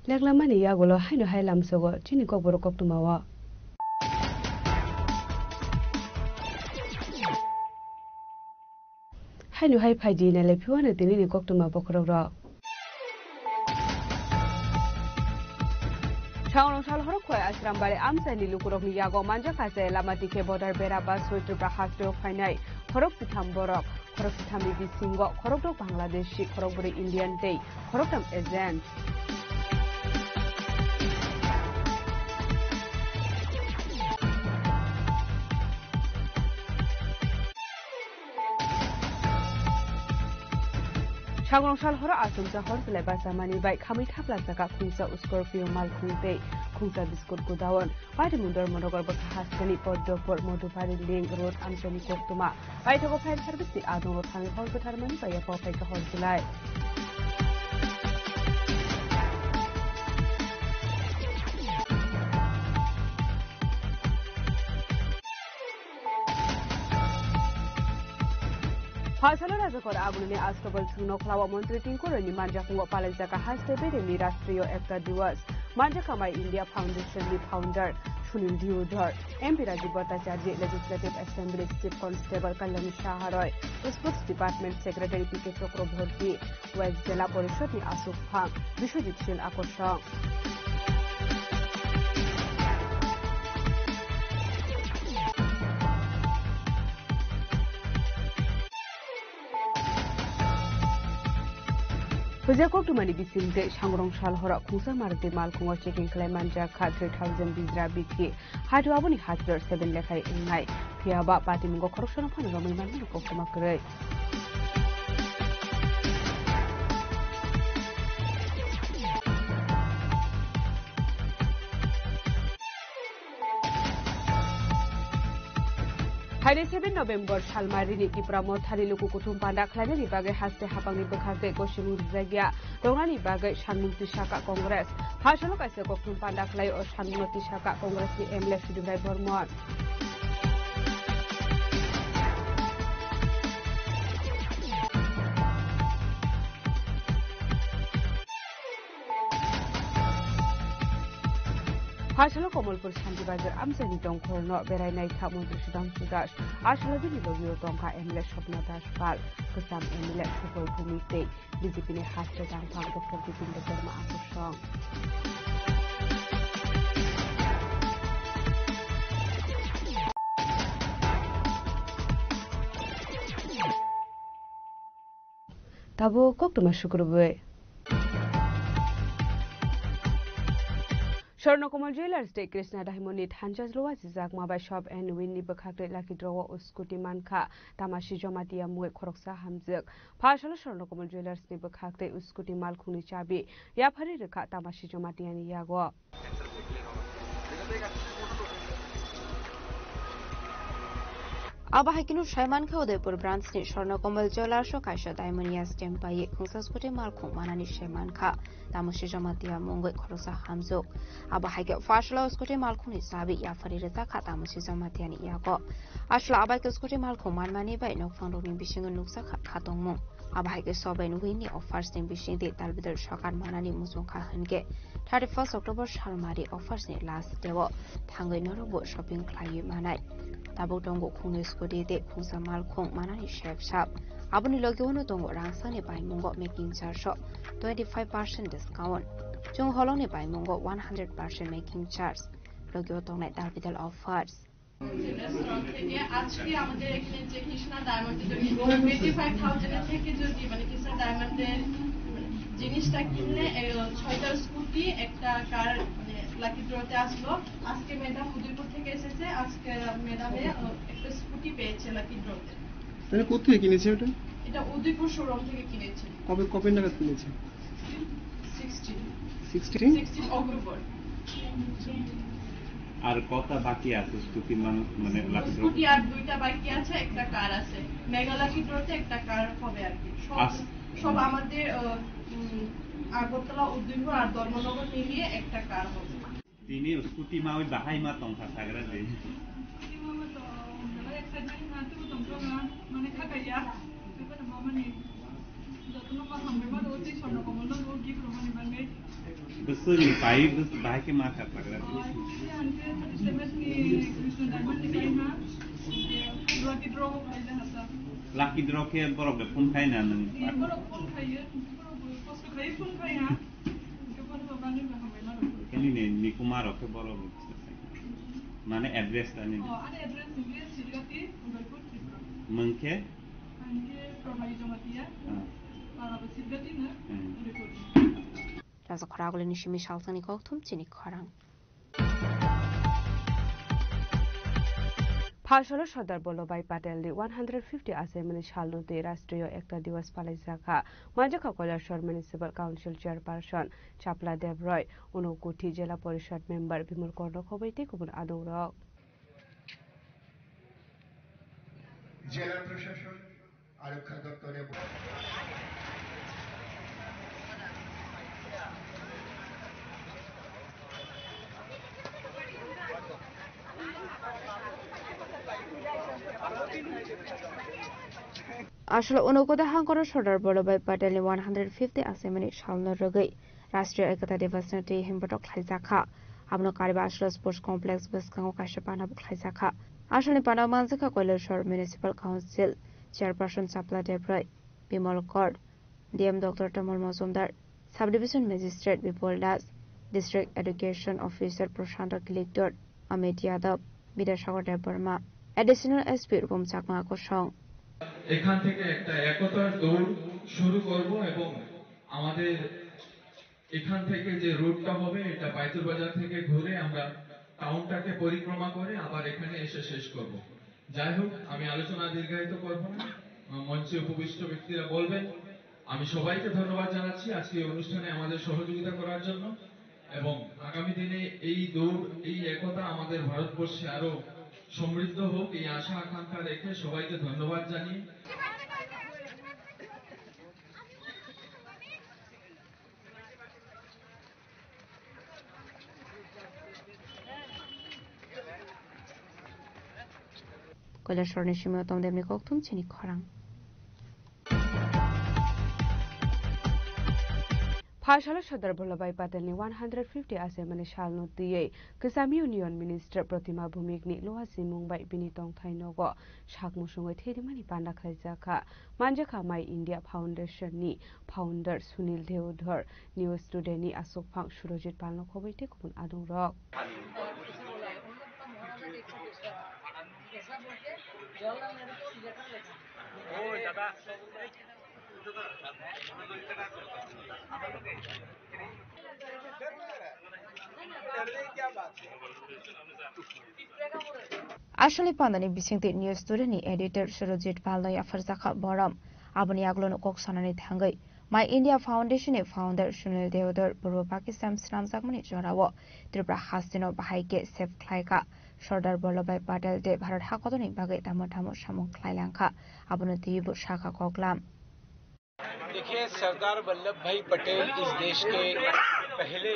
Leklamani yagulo haino hai lamsogo chini kokborok koktwmao. Haino hai phaidi nailai phiwano tinini koktwma bokhorokrok. Changnongsal Horokkhwlai Ashrambari amchaini lukurokni yago manjakha je lama dikhe border bera ba soi Tripura hasteo phainai khorok sitham borok. Khorok sithamni bisingo khorokdok Bangladeshi, khorokbwrwi Indian tei khoroktham agent. Changnongsal horo achomsa hor belai bachamani bai khamwi thapla jaka khungsa Scorpio malkhung tei khungsa biskut godown. Patimundor Monogar bwkha hasteni Poddopur Modhubari Link Road amchaini koktwma. Paithago fire service ni adongo thangwi hor kwthar mani bai yapha phaikha hor belai. Phasalo Rajakor Abulini Astobal Chwngno Khlao Montri Tinku Royni manjakungo palaijaka haste bedemni Rastriyo Ekta Diwas. Manjakha My India Foundation ni founder Sunil Diyodhar, M P Rajiv Bhattacharya, Legislative Assembly Chief Constable Kalyani Saha Roy, Sports Department Secretary P K Chakraborty, West Jela Porishod ni aswk phang Biswajit Sil Akorsong. Hwja koktwmani bisingtwi Sangrong sal horo khungsa Maruti malkhungo checking khlai manjak kha three thousand bijra bithi. Haitu aboni hajor seven lekhai wngnai. Phiyaba patimungo khoroksano phano romwi manmani koktwma kwrwi. Haini seven November salmarini Tipra Mothani luku kuthum panda khlainani bagwi haste hapangni bwkhak tei gosimung rijak ya tongnani bagwi sanmung tisaka Congress. Phasalo kaisa koktwm panda khlai o sanmung tisaka Congress ni M L A Sudip Rai Bormon. Phasalo Komolpur Shanti Bazar amchaini tongkhorno berai naikha Montri Sudhanshu Das. Aswlagini logio tongkha M L A Swapna Das Pal, kwcham M L A Subal Bhumi tei B J P ni haste tangphang Doctor Bipin Debbarma Akorsong. Tabuk koktwma sukrubwi. Swarnakomal Jewellers tei Krishna Diamond ni thansa jwlao achijakma bai Shop and Win ni bwkhak tei lucky draw o scooty mankha Tamasi Jamatia mungwi khoroksa hamjwk. Phasalo Swarnakomal Jewellers ni bwkhak tei scooty malkhungni chabi yapharwi rwkha Tamasi Jamatia ni yago. Abo hai kheno sai mankha Udaipur branch ni Swarna Kamal Jewellers o kaisa diamond ya stamp pai khungsa scooty malkhung manani sai mankha Tamosi Jamatia mungwi khoroksa hamjwk. Abo hai khe first lo scooty malkhung ni chabi yaphari rwjakha Tamosi Jamatia ni yago. Aswk abo hai khe scooty malkhung manmani bai nokphang rokni bisingo nukjakha khatungmung. Abo hai khe sobai nugwi ni offers ni bisingtwi dalbidal sokar manani muchungkha hinkhe thirty first October salmari offers ni last day o thangwi norokbo shopping khlaiwi manai. Tabuk tongo khungni scooty tei khungsa malkhung manani sep sap. Aboni logio no tongo rangsani baimungo making charge o twenty five percent discount. Chwng holongni baimungo one hundred percent making charge. Logio tongnai dalbidal offers. Jewellers তরফ থেকে আজকে আমাদের এখানে যে কৃষ্ণা ডায়মন্ডে যদি twenty five thousand থেকে যদি মানে কৃষ্ণা ডায়মন্ডের জিনিসটা কিনলে এ, ছয়টা স্কুটি একটা কার মানে লাকি ড্রতে আসলো। আজকে ম্যাডাম উদয়পুর থেকে এসেছে, আজকে ম্যাডামে আহ, একটা স্কুটি পেয়েছে লাকি ড্রতে। তাহলে কোথেকে কিনেছে ওটা? এটা উদয়পুর শোরুম থেকে কিনেছে। কবে কবে নাগাদ কিনেছে? সিক্সটিন। সিক্সটিন? Sixteen October. আর কটা বাকি আছে স্কুটি মানুষ মানে লাকি ড্র? স্কুটি আর দুইটা বাকি আছে, একটা কার আছে। মেগা লাকি ড্রতে একটা কার হবে আর কি। সব আস- সব আমাদের আহ, উম, আগরতলা, উদয়পুর আর ধর্মনগর মিলিয়ে একটা কার হবে। Tini scooty ma wi bahai ma tongkha sagra de. Scooty ma ma tong, belai excitement na, tu tong tong na, mane kha kaya. Bebak ma mani, jotono ma hambai ma do, tei Swarna Kamal no do, gift rw mani bagwi. Bwswk ni pai, bwswk bahai khe ma kha sagra de. Oh, actually, ang khe thirty seven ni Krishna Diamond ni kai ha. Lucky draw bo khlai ja ha sa. Lucky draw khe borok de phone khai na nung? Borok phone khai, borok kosto khai phone khai ha. Khe borok bagwi ma hambai ma do. Khe nini nikuma rok khe borok. Mane address ta nini? Oh, ani address ni Silgati, Udaipur, Tripura. Mung khe? Ang khe Prabhari Jamatia. Ah. Para bo Silgati no, Hmm. Udaipur. Raja Khoragulini simi salsani kokthum chini khorang. Phalsalo Sardar Vallabhbhai Patelni one hundred fifty achaimani salno twi Rashtriya Ekta Diwas palaijakha. Manjakha Kailasor Municipal Council Chairperson Chapla Debroi, Unakoti Jila Porishad Member Bimal Korno Khoboi tei kubun adongrok. জেলা প্রশাসন, আরক্ষা দপ্তর এবং Aswk Unakoti hangkoro Sardar Vallabhbhai Patelni one hundred fifty achaimani salno rwgwi Rashtriya Ekta Divas no twi himbotok khlaijakha. Abono Kariba Ashram Sports Complex bwskango kaisa panabo khlaijakha. Aswkni panabo manjakha Kailasor Municipal Council Chairperson Chapla Debroi, Bimal Kor, D M Doctor Tamal Mojumdar, Sub Division Magistrate Bipul Das, District Education Officer Prashanto Kiliktor, Amit Yadav, Bidyasagar Debbarma, Additional S P Rupam Chakma kosong. এখান থেকে একটা একতার দৌড় শুরু করব এবং আমাদের এখান থেকে যে রুটটা হবে, এটা পাইতুর বাজার থেকে ঘুরে আমরা টাউনটাকে পরিক্রমা করে আবার এখানে এসে শেষ করব। যাই হোক, আমি আলোচনা দীর্ঘায়িত করব না। মঞ্চে উপবিষ্ট ব্যক্তিরা বলবেন। আমি সবাইকে ধন্যবাদ জানাচ্ছি আজকে এই অনুষ্ঠানে আমাদের সহযোগিতা করার জন্য এবং আগামী দিনে এই দৌড়, এই একতা আমাদের ভারতবর্ষে আরো সমৃদ্ধ হোক, এই আশা আকাঙ্ক্ষা রেখে সবাইকে ধন্যবাদ জানিয়ে Kailasorni simi Utom Debni kokthum chini khorang. Phalsalo Sardar Vallabhbhai Patelni one hundred fifty achaimani salno twiwi Kwcham Union Minister Pratima Bhumikni luha simung bai bini tongthai nogo sak musungwi thwi rimani panda khlaijakha. Manjakha My India Foundation ni founder Sunil Deodhar, News Today ni aswkphang Surojit Palno khoboi tei kubun adongrok. Aswkni pandani bisingtwi News Today ni editor Surojit Palno yapharjakha borom. Aboni yagulono kok sanani thangwi My India Foundation ni founder Sunil Deodhar Purbo Pakistan swnamjakmani jorao Tripura hasteno bahai khe save khlaikha. Sardar Vallabhbhai Patel de Bharat hakotorni bagwi tamo tamo samung khlai langkha, abono twiwi bo sakha koklam. देखिए, सरदार वल्लभ भाई पटेल इस देश के पहले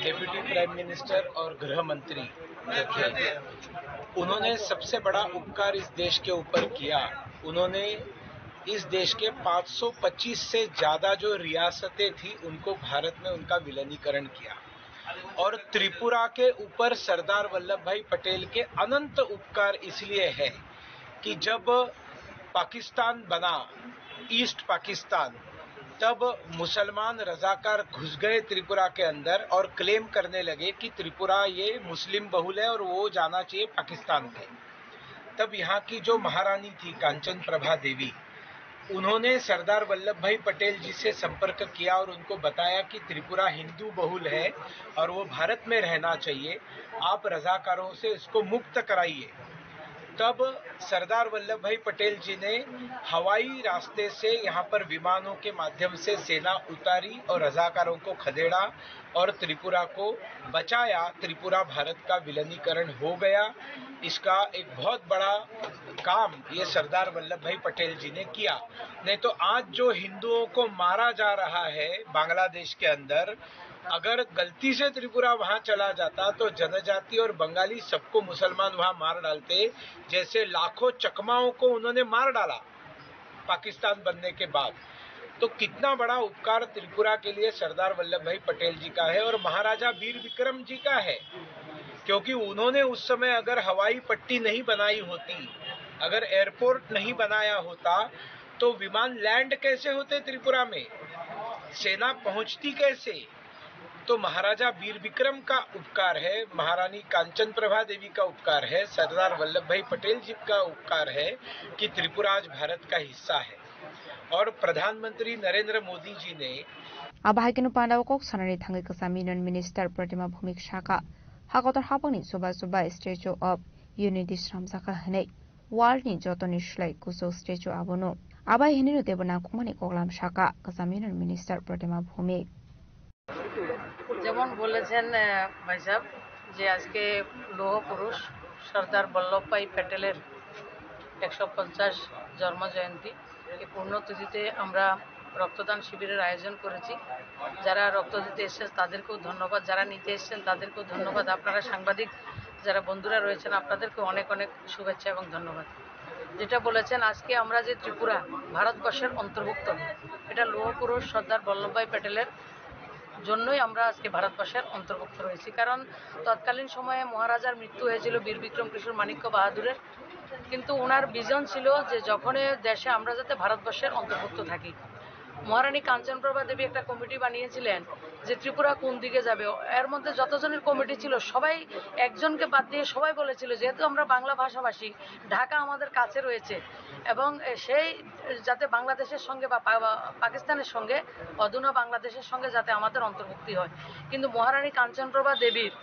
deputy prime minister और गृह मंत्री थे। उन्होंने सबसे बड़ा उपकार इस देश के ऊपर किया। उन्होंने इस देश के पाँच सौ पच्चीस से ज्यादा जो रियासतें थी, उनको भारत में उनका विलीनीकरण किया। और त्रिपुरा के ऊपर सरदार वल्लभ भाई पटेल के अनंत उपकार इसलिए है कि जब पाकिस्तान बना, ईस्ट पाकिस्तान, तब मुसलमान रजाकार घुस गए त्रिपुरा के अंदर और क्लेम करने लगे कि त्रिपुरा ये मुस्लिम बहुल है और वो जाना चाहिए पाकिस्तान में। तब यहाँ की जो महारानी थी कांचन प्रभा देवी, उन्होंने सरदार वल्लभ भाई पटेल जी से संपर्क किया और उनको बताया कि त्रिपुरा हिंदू बहुल है और वो भारत में रहना चाहिए, आप रजाकारों से इसको मुक्त कराइए। तब सरदार वल्लभ भाई पटेल जी ने हवाई रास्ते से यहाँ पर विमानों के माध्यम से सेना उतारी और रजाकारों को खदेड़ा और त्रिपुरा को बचाया। त्रिपुरा भारत का विलीनीकरण हो गया। इसका एक बहुत बड़ा काम ये सरदार वल्लभ भाई पटेल जी ने किया। नहीं तो आज जो हिंदुओं को मारा जा रहा है बांग्लादेश के अंदर, अगर गलती से त्रिपुरा वहां चला जाता तो जनजाति और बंगाली सबको मुसलमान वहां मार डालते, जैसे लाखों चकमाओं को उन्होंने मार डाला पाकिस्तान बनने के बाद। तो कितना बड़ा उपकार त्रिपुरा के लिए सरदार वल्लभ भाई पटेल जी का है और महाराजा वीर विक्रम जी का है, क्योंकि उन्होंने उस समय अगर हवाई पट्टी नहीं बनाई होती, अगर एयरपोर्ट नहीं बनाया होता, तो विमान लैंड कैसे होते त्रिपुरा में, सेना पहुंचती कैसे? तो महाराजा वीर विक्रम का उपकार है, महारानी कांचन प्रभा देवी का उपकार है, सरदार वल्लभ भाई पटेल जी का उपकार है कि त्रिपुरा आज भारत का हिस्सा है। और प्रधानमंत्री नरेंद्र मोदी जी ने Abo hai kheno pandao kok sanani thangwi kwcham Union Minister Pratima Bhumik sakha, hakotor hapangni chuba chuba Statue of Unity sramjakha hwnwi. World ni jotoni slai kuchuk statue abono. Abai hinino teibo nangkukmani koklam sakha kwcham Union Minister Pratima Bhumik. যেমন বলেছেন, আহ, ভাই সাহেব, যে আজকে লৌহ পুরুষ সর্দার বল্লভভাই প্যাটেলের একশো পঞ্চাশ জন্ম জয়ন্তী, এই পুণ্যতিথিতে আমরা রক্তদান শিবিরের আয়োজন করেছি। যারা রক্ত দিতে এসেছেন তাদেরকেও ধন্যবাদ, যারা নিতে এসেছেন তাদেরকেও ধন্যবাদ, আপনারা সাংবাদিক যারা বন্ধুরা রয়েছেন আপনাদেরকেও অনেক অনেক শুভেচ্ছা এবং ধন্যবাদ। যেটা বলেছেন, আজকে আমরা যে ত্রিপুরা ভারতবর্ষের অন্তর্ভুক্ত, এটা লৌহ পুরুষ সর্দার বল্লভভাই প্যাটেলের জন্যই আমরা আজকে ভারতবর্ষের অন্তর্ভুক্ত রয়েছি। কারণ তৎকালীন সময়ে মহারাজার মৃত্যু হয়েছিল বীর বিক্রম কিশোর মাণিক্য বাহাদুরের, কিন্তু ওনার ভিশন ছিল যে যখনই দেশে আমরা যাতে ভারতবর্ষের অন্তর্ভুক্ত থাকি। মহারানী কাঞ্চনপ্রভা দেবী একটা কমিটি বানিয়েছিলেন যে ত্রিপুরা কোন দিকে যাবে। এর মধ্যে যতজনের কমিটি ছিল সবাই একজনকে বাদ দিয়ে সবাই বলেছিল, যেহেতু আমরা বাংলা ভাষাভাষী, ঢাকা আমাদের কাছে রয়েছে এবং, এ, সেই যাতে বাংলাদেশের সঙ্গে বা পা-, পাকিস্তানের সঙ্গে, অধুনা বাংলাদেশের সঙ্গে যাতে আমাদের অন্তর্ভুক্তি হয়। কিন্তু মহারানী কাঞ্চনপ্রভা দেবীর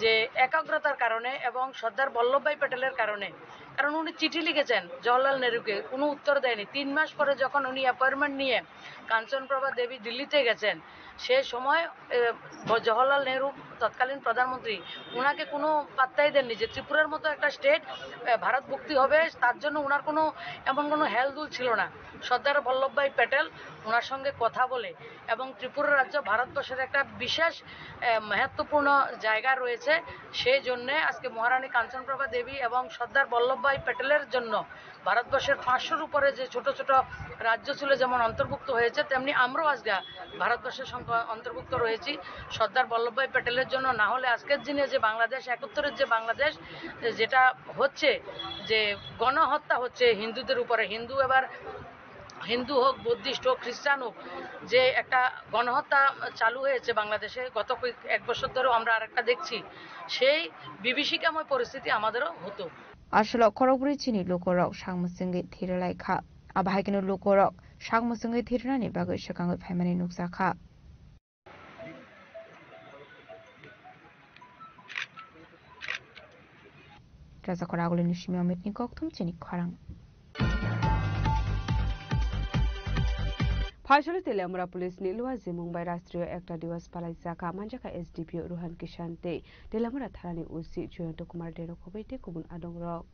যে একাগ্রতার কারণে এবং সর্দার বল্লভভাই প্যাটেলের কারণে, কারণ উনি চিঠি লিখেছেন জওহরলাল নেহরুকে, কোনো উত্তর দেয়নি। তিন মাস পরে যখন উনি অ্যাপয়েন্টমেন্ট নিয়ে কাঞ্চনপ্রভা দেবী দিল্লিতে গেছেন, সেই সময়, এ, ব-, জওহরলাল নেহরু তৎকালীন প্রধানমন্ত্রী ওনাকে কোনো পাত্তাই দেননি যে ত্রিপুরার মতো একটা স্টেট, এ, ভারতভুক্তি হবে, তার জন্য ওনার কোনো এমন কোনো হেলদুল ছিল না। সর্দার বল্লভভাই প্যাটেল ওনার সঙ্গে কথা বলে এবং ত্রিপুরা রাজ্য ভারতবর্ষের একটা বিশেষ, এ, মহত্বপূর্ণ জায়গা রয়েছে, সেই জন্যে আজকে মহারানী কাঞ্চনপ্রভা দেবী এবং সর্দার বল্লভভাই প্যাটেলের জন্য ভারতবর্ষের পাঁচশোর উপরে যে ছোট ছোট রাজ্য ছিল যেমন অন্তর্ভুক্ত হয়েছে, তেমনি আমরাও আজকে ভারতবর্ষের সঙ্গে অন্তর্ভুক্ত রয়েছি সর্দার বল্লভভাই প্যাটেলের জন্য। না হলে আজকের দিনে যে বাংলাদেশ, একাত্তরের যে বাংলাদেশ, যেটা হচ্ছে, যে গণহত্যা হচ্ছে হিন্দুদের উপরে, হিন্দু এবার হিন্দু হোক, বুদ্ধিস্ট হোক, খ্রিস্টান হোক, যে একটা গণহত্যা চালু হয়েছে বাংলাদেশে গত কয়েক, এক বছর ধরেও আমরা আরেকটা দেখছি, সেই বিভীষিকাময় পরিস্থিতি আমাদেরও হতো। Aswk khorokbrwi chini lukurok sak mwchwngwi thwirwlai kha. Abo hai kheno lukurok sak mwchwngwi thwirwnani bagwi swkangwi phaimani nukjakha. Rajakhor Agulini simi Amitni kokthum chini khorang. Phaisalo Teliamura Police ni Luwa Jimung bai Rashtriya Ekta Diwas palaijakha, manjakha S D P O Rohan Kishan tei Teliamura Thanani O C Jayanta Kumar Deno Khobei tei kubun adongrok.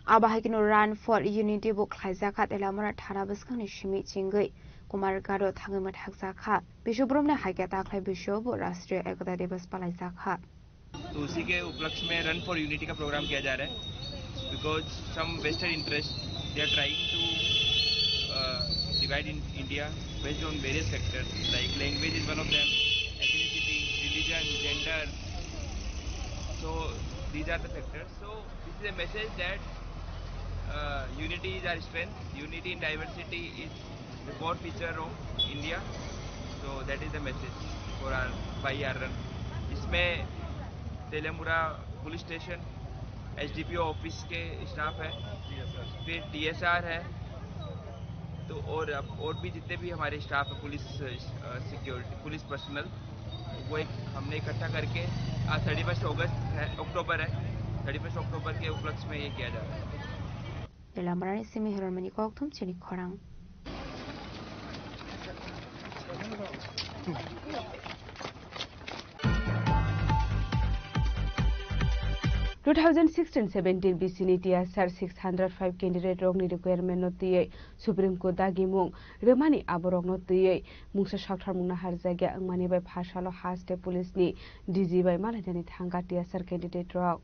Abo hai kheno Run for Unity bo khlaijakha, Teliamura thana bwskangni simi chingwi Kumar Gado thangwi mwthakjakha. Biswabrumni hai khe takhlai bisio bo Rashtriya Ekta Diwas palaijakha. तो उसी के उपलक्ष्य में run for unity का प्रोग्राम किया जा रहा है, because some vested interest, they are trying to divide in India based on various factors, like language is one of them, ethnicity, religion, gender. So these are the factors. So this is a message that uh, unity is our strength, unity in diversity is the core feature of India. So that is the message for our by our run. इसमें तेलेमुरा police station, SDPO office के स्टाफ है, फिर टीएसआर है, तो और अब और भी जितने भी हमारे स्टाफ है, पुलिस सिक्योरिटी, पुलिस पर्सनल, वो एक हमने इकट्ठा करके आज थर्टी फर्स्ट अगस्त है, अक्टूबर है, थर्टी फर्स्ट अक्टूबर के उपलक्ष्य में ये किया जा रहा है। Teliamarani simi Hiromani kokthum chini khorang. Two thousand sixteen seventeen B C ni T S R six hundred five candidate rokni requirement no twiwi Supreme Court dagimung rwmani aborokno twiwi mungsa saktharmung naharjakya wngmani bai phasalo haste police ni D G bai malainani thangkha T S R candidate rok.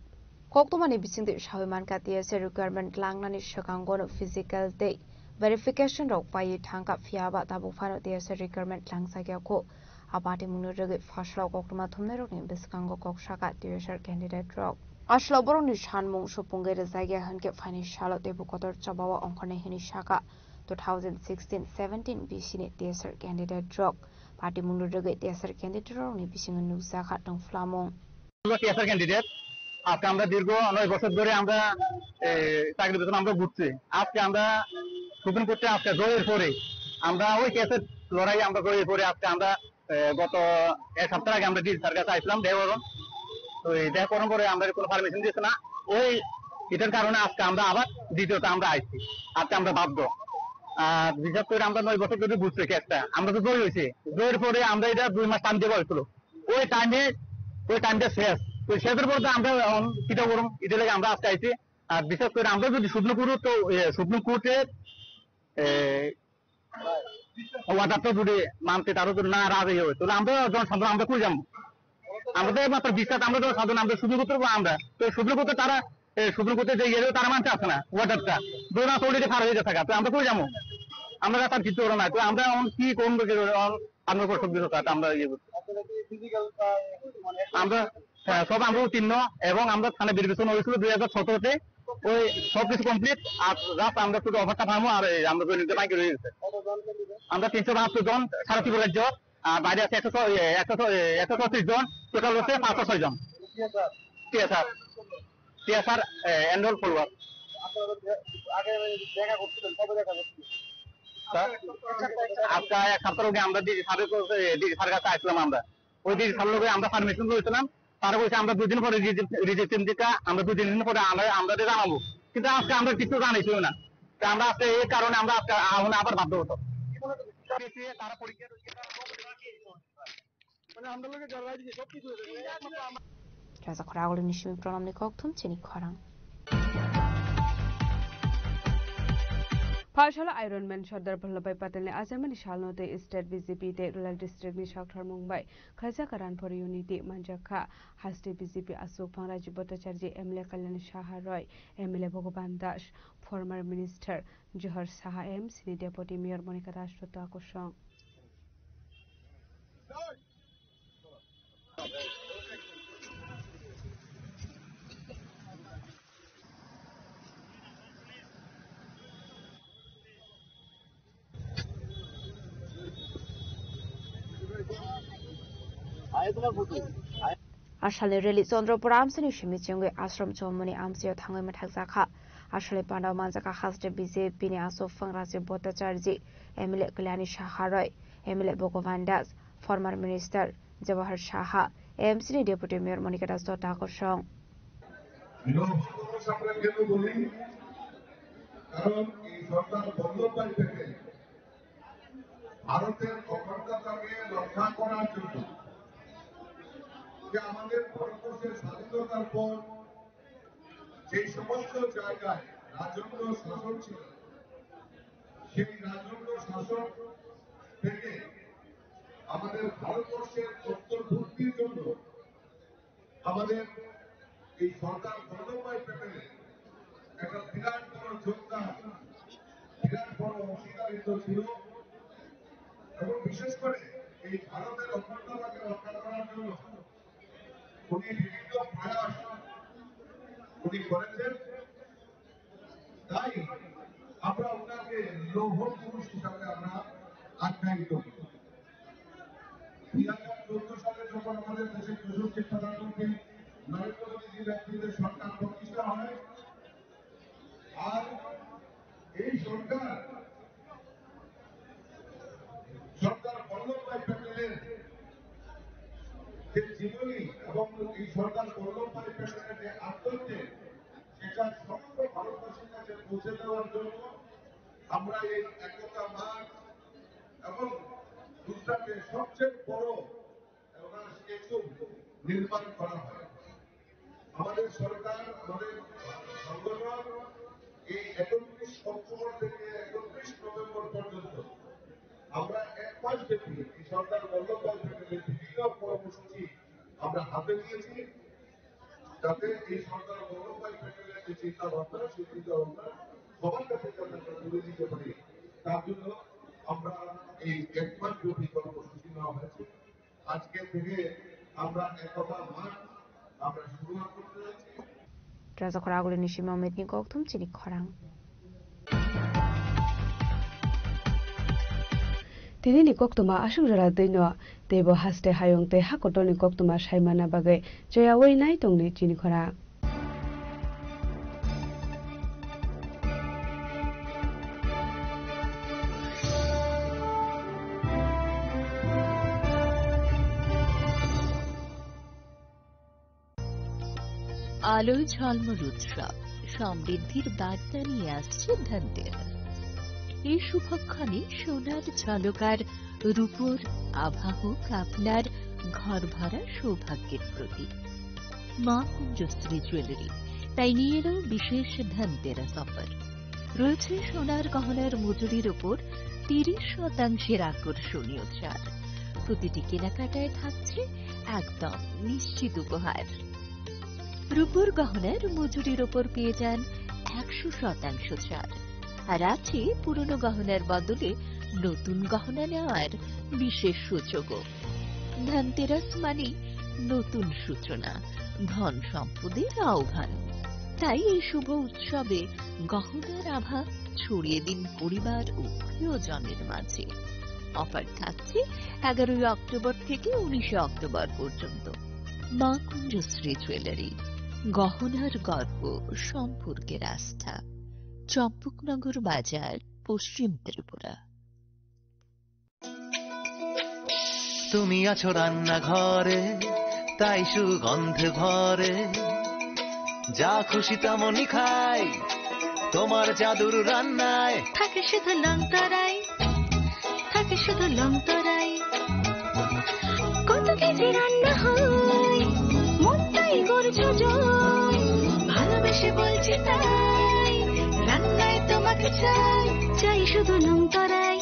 Koktwmani bisingtwi sawi mankha, T S R requirement tlangnani swkango no physical tei verification rok paiwi thangkha, phiya ba tabuk phano T S R requirement tlangjak ya kho. A patimungno rwgwi phaslao koktwma thumnairokni bwskango kok sakha T S R candidate rok. Aswlao borokni sanmung supungwi rwjak ya hwnkhe phaini salo teibo kotor chobao ongkhornai hwnwi sakha two thousand sixteen seventeen B C ni T S R candidate rok. Patimungno rwgwi T S R candidate rokni bisingo nukjakha tongphlamung. আমরা TSR candidate. আজকে আমরা দীর্ঘ নয় বছর ধরে আমরা, এ, চাকরির পেছনে আমরা ঘুরছি। আজকে আমরা সুপ্রিম কোর্টে আজকে জয়ের পরে, আমরা ওই কেসের লড়াইয়ে আমরা জয়ের পরে আজকে আমরা, এ, গত এক সপ্তাহ আগে আমরা ডিসি স্যার কাছে আসলাম দেখা করুন। তো এই দেখা করার পরে আমরা কোনো পারমিশন দিচ্ছে না। ওই এটার কারণে আজকে আমরা আবার দ্বিতীয়ত আমরা আইছি। আজকে আমরা বাধ্য। আর বিশেষ করে আমরা নয় বছর ধরে ঘুরছি কেসটা, আমরা তো জয় হয়েছি। জয়ের পরে আমরা এটা দুই মাস টাইম দেওয়া হয়েছিল। ওই টাইমে, ওই টাইমটা শেষ। ওই শেষের পরে তো আমরা এখন কিতা করুম, এটা লাগে আমরা আজকে আইছি। আর বিশেষ করে আমরা যদি সুপ্রিম কোর্ট তো, এ, সুপ্রিম কোর্টের, এ, অর্ডারটা যদি মানতে তারা যদি না রাজি হয়, তাহলে আমরা জনসাধারণ আমরা কই যাবো? আমরা তো একমাত্র বিশ্বাস, আমরা তো সাধারণ, আমরা সুপ্রিম কোর্টের উপর আমরা। তো সুপ্রিম কোর্টে তারা, এ, সুপ্রিম কোর্টে যে ইয়ে তারা মানতে আসে না অর্ডারটা। দুই মাস অলরেডি পার হয়ে গেছে, তো আমরা কই যাবো? আমরা তার কিছু করার নাই। তো আমরা এখন কি কোন আমরা উপর সব কিছু কাজ আমরা ইয়ে করছি। আমরা, হ্যাঁ, সব আমরা উত্তীর্ণ এবং আমরা থানা ভেরিফিকেশন হয়েছিল দুই হাজার সতেরোতে। ওই সব কিছু কমপ্লিট, আর জাস্ট আমরা শুধু অফারটা পাবো, আর এই আমরা জয়েনিংটা বাকি রয়ে গেছে। আমরা তিনশো বাহাত্তর জন সারা ত্রিপুরা রাজ্য, আর বাইরে আছে একশো, এ, একশো, এ, একশো চৌত্রিশ জন, টোটাল হচ্ছে পাঁচশো ছয় জন। টিএসআর, টিএসআর, এ, এনরোল ফলোয়ার। স্যার, আজকে এক সপ্তাহ আগে আমরা ডিসি স্যারের কাছে, এ, ডিসি স্যারের কাছে আসলাম আমরা। ওই ডিসি স্যারের লগে আমরা পারমিশন লইছিলাম। তারা কইছে আমরা দুই দিন পরে রিজেকশন দিতা, আমরা দুই দিন পরে আমরা, আমরা জানাবো। কিন্তু আজকে আমরা কিছু জানাইছিল না। তো আমরা আজকে এই কারণে আমরা আজকে আ-, মানে আবার বাধ্য হতো। তারা পরীক্ষা Raja Khoragulini simi pranamni kokthum chini khorang. Phaisalo Iron Man Sardar Vallabhbhai Patelni achaimani salno tei State B J P tei Rural District ni saktharmung bai khlaijak Run for Unity manjakha. Haste B J P aswk phang Rajiv Bhattacharjee, M L A Kalyan Saha Roy, M L A Bhagavan Das, former minister Johar Saha, M C ni Deputy Mayor Monika Das Dutta kosong. Asalni rally Chandrapur amchaini simi chengwi ashram chomoni amchaio thangwi mwthakjakha. Asalni pandao manjakha haste B J P ni aswk phang Rajiv Bhattacharjee, M L A Kalyani Saha Roy, M L A Bhagavan Das, former minister Jawahar Saha, এএমসিনি deputy mayor Monika দাস দত্ত আকর্ষণ। লোহা বড় সামনে কেন বলি? কারণ এই সর্দার বল্লভভাই প্যাটেল ভারতের অখণ্ডতাকে রক্ষা করার জন্য, যে আমাদের ভারতবর্ষের স্বাধীনতার পর যে সমস্ত জায়গায় রাজন্য শাসন ছিল, সেই রাজন্য শাসন থেকে আমাদের ভারতবর্ষের অন্তর্ভুক্তির জন্য আমাদের এই সর্দার বল্লভভাই প্যাটেলের একটা বিরাট বড় যোগদান, বিরাট বড় অংশীদারিত্ব ছিল। এবং বিশেষ করে এই ভারতের অখণ্ডতাকে রক্ষা করার জন্য উনি বিভিন্ন প্রয়াস উনি করেছেন। তাই আমরা ওনাকে লৌহ পুরুষ হিসাবে আমরা আখ্যায়িত করি। দুই হাজার চোদ্দ সালে যখন আমাদের দেশের যশস্বী প্রধানমন্ত্রী নরেন্দ্র মোদীজির নেতৃত্বে সরকার প্রতিষ্ঠা হয়, আর এই সরকার সর্দার বল্লভভাই প্যাটেলের যে জীবনী এবং এই সর্দার বল্লভভাই প্যাটেলের যে আত্মত্যাগ, সেটা সমগ্র ভারতবাসীর কাছে পৌঁছে দেওয়ার জন্য আমরা এই একতা মার্চ এবং গুজরাটে সবচেয়ে বড় ওনার স্ট্যাচু নির্মাণ করা হয়। আমাদের সরকার, আমাদের সংগঠন এই একত্রিশ অক্টোবর থেকে একত্রিশ নভেম্বর পর্যন্ত আমরা এক মাস ব্যাপী এই সর্দার বল্লভভাই প্যাটেলের বিভিন্ন কর্মসূচি আমরা হাতে নিয়েছি, যাতে এই সর্দার বল্লভভাই প্যাটেলের যে চিন্তা ভাবনা, সেই চিন্তা ভাবনা সবার কাছে যাতে আমরা তুলে দিতে পারি, তার জন্য আমরা এই এক মাস ব্যাপী কর্মসূচি নেওয়া হয়েছে। আজকে থেকে আমরা একতা মাস আমরা শুরু করতে যাচ্ছি। Rajakhor agulini sima metni kokthum chini khorang. Tini ni koktoma aswk jora twi no, teibo haste hayung tei hakotor ni koktoma saimana bagwi choyawi nai tongdi chini khorang. আলোয় ঝলমল উৎসব, সমৃদ্ধির বার্তা নিয়ে আসছে ধনতেরাস। এই শুভক্ষণে সোনার ঝলকার রূপোর আভা হোক আপনার ঘর ভরা সৌভাগ্যের প্রতীক। মা কুঞ্জশ্রী জুয়েলারি, তাই নিয়ে এলো বিশেষ ধনতেরাস অফার। রয়েছে সোনার গহনার মজুরির ওপর তিরিশ শতাংশের আকর্ষণীয় ছাড়। প্রতিটি কেনাকাটায় থাকছে একদম নিশ্চিত উপহার। রূপোর গহনার মজুরির ওপর পেয়ে যান একশো শতাংশ ছাড়। আর আছে পুরনো গহনার বদলে নতুন গহনা নেওয়ার বিশেষ সুযোগও। ধনতেরাস মানে নতুন সূচনা, ধন সম্পদের আহ্বান। তাই এই শুভ উৎসবে গহনার আভা ছড়িয়ে দিন পরিবার ও প্রিয়জনের মাঝে। অফার থাকছে এগারোই অক্টোবর থেকে উনিশে অক্টোবর পর্যন্ত। মা কুঞ্জশ্রী জুয়েলারি, গহনার গর্ব, সম্পর্কের আস্থা। চম্পকনগর বাজার, পশ্চিম ত্রিপুরা। তুমি আছো রান্নাঘরে, তাই সুগন্ধে ভরে। যা খুশি তেমনই খাই, তোমার জাদুর রান্নায়। থাকে শুধু লং তরাই, থাকে শুধু লং তরাই। কত কেজি রান্না হয়, মনটাই করছো জয়। ভালোবেসে বলছি তাই, রান্নায় তোমাকে চাই, চাই শুধু লং তরাই।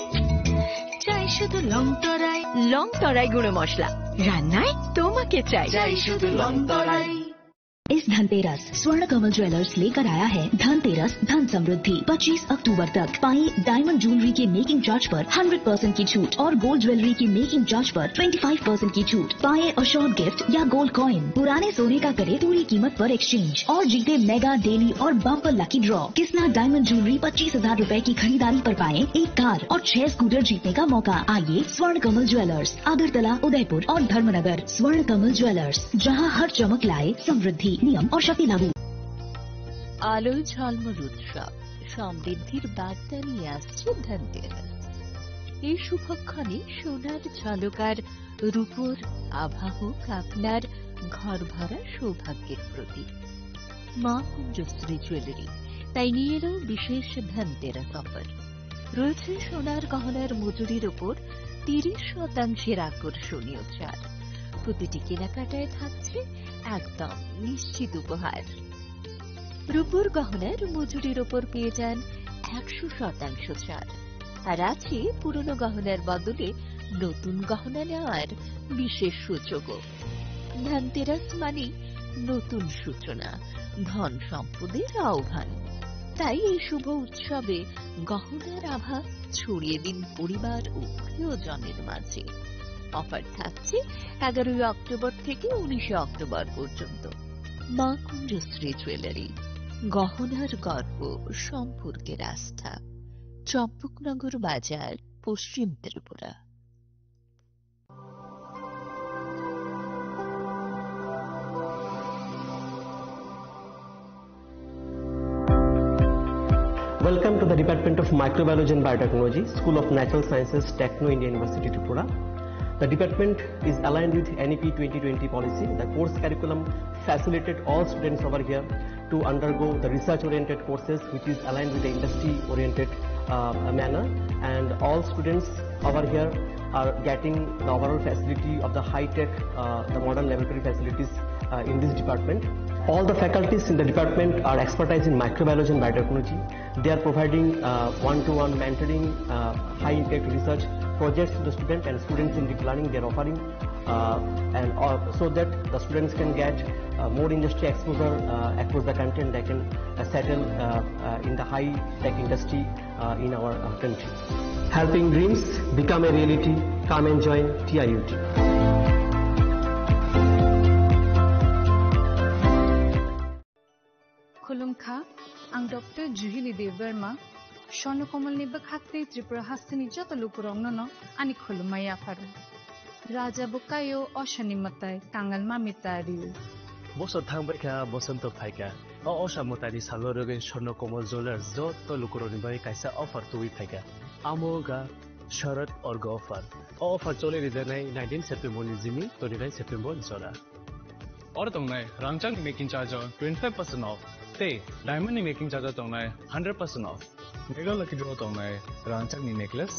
চাই শুধু লং তরাই। লং তরাই গুঁড়ো মশলা, রান্নায় তোমাকে চাই। চাই শুধু লং তরাই। इस धनतेरस स्वर्ण कमल ज्वेलर्स लेकर आया है धनतेरस धन समृद्धि। पच्चीस अक्टूबर तक पाएं डायमंड ज्वेलरी के मेकिंग चार्ज पर हंड्रेड परसेंट की छूट और गोल्ड ज्वेलरी की मेकिंग चार्ज पर ट्वेंटी फ़ाइव परसेंट की छूट। पाएं अशोर्ड गिफ्ट या गोल्ड कॉइन, पुराने सोने का करें पूरी कीमत पर एक्सचेंज और जीते मेगा डेली और bumper lucky draw. Kisna diamond jewellery पच्चीस हजार रुपए की खरीदारी पर पाएं एक कार और छह स्कूटर जीतने का मौका। आइए स्वर्ण कमल ज्वेलर्स, अगरतला, उदयपुर और धर्मनगर। स्वर्ण कमल ज्वेलर्स, जहां हर चमक लाए समृद्धि। नियम और शर्तें लागू। আলোয় ঝলমল উৎসব, সমৃদ্ধির বার্তা নিয়ে আসছে ধনতেরাস। এই শুভক্ষণে সোনার ঝলকার রূপোর আভা হোক আপনার ঘর ভরা সৌভাগ্যের প্রতীক। মা কুঞ্জশ্রী জুয়েলারি তাই নিয়ে এলো বিশেষ ধনতেরাস অফার। রয়েছে সোনার গহনার মজুরির ওপর তিরিশ শতাংশের আকর্ষণীয় ছাড়। প্রতিটি কেনাকাটায় থাকছে একদম নিশ্চিত উপহার। রূপোর গহনার মজুরির ওপর পেয়ে যান একশো শতাংশ ছাড়। আর আছে পুরনো গহনার বদলে নতুন গহনা নেওয়ার বিশেষ সুযোগও। ধনতেরাস মানে নতুন সূচনা, ধন সম্পদের আহ্বান। তাই এই শুভ উৎসবে গহনার আভা ছড়িয়ে দিন পরিবার ও প্রিয়জনের মাঝে। অফার থাকছে এগারোই অক্টোবর থেকে উনিশে অক্টোবর পর্যন্ত। মা কুঞ্জশ্রী জুয়েলারি, গহনার গর্ব, সম্পর্কের আস্থা। চম্পকনগর বাজার, পশ্চিম Tripura. Welcome to the Department of Microbiology and Biotechnology, School of Natural Sciences, Techno India University, Tripura. The department is aligned with N E P twenty twenty policy. The course curriculum facilitate all students over here to undergo the research-oriented courses, which is aligned with the industry-oriented, uh, manner. And all students over here are getting the overall facility of the high-tech, uh, the modern laboratory facilities, uh, in this department. All the faculties in the department are expertise in microbiology and biotechnology. They are providing, uh, one-to-one mentoring, uh, high-impact research projects to the student and students in deep learning. They are offering, uh, and, uh, so that the students can get, uh, more industry exposure, uh, across the country, and they can, uh, settle, uh, uh, in the high-tech industry, uh, in our, uh, country. Helping dreams become a reality. Come and join T I U T. Khulumkha, ang Doctor Juhili Debbarma, Swarno Komolni bwkhak tei Tripura hasteni joto lukurokno no ani khulumma yapharo. Raja bo kaio, osani mwtai, kangal mami ta rio. Bosor thangbai kha, bosonto phaikha. O osa mwtaini salo rwgwi Swarno Komol Jewellers joto lukurokni bagwi kaisa offer tubui phaikha. Amo wngkha Sharad Orgo offer. O offer choli rijaknai nineteen September ni simi twenty-nine September jora. Oro tongnai rangchakni making charge o twenty-five percent off tei diamond ni making charge o tongnai hundred percent off. Mega lucky draw tongnai rangchakni necklace,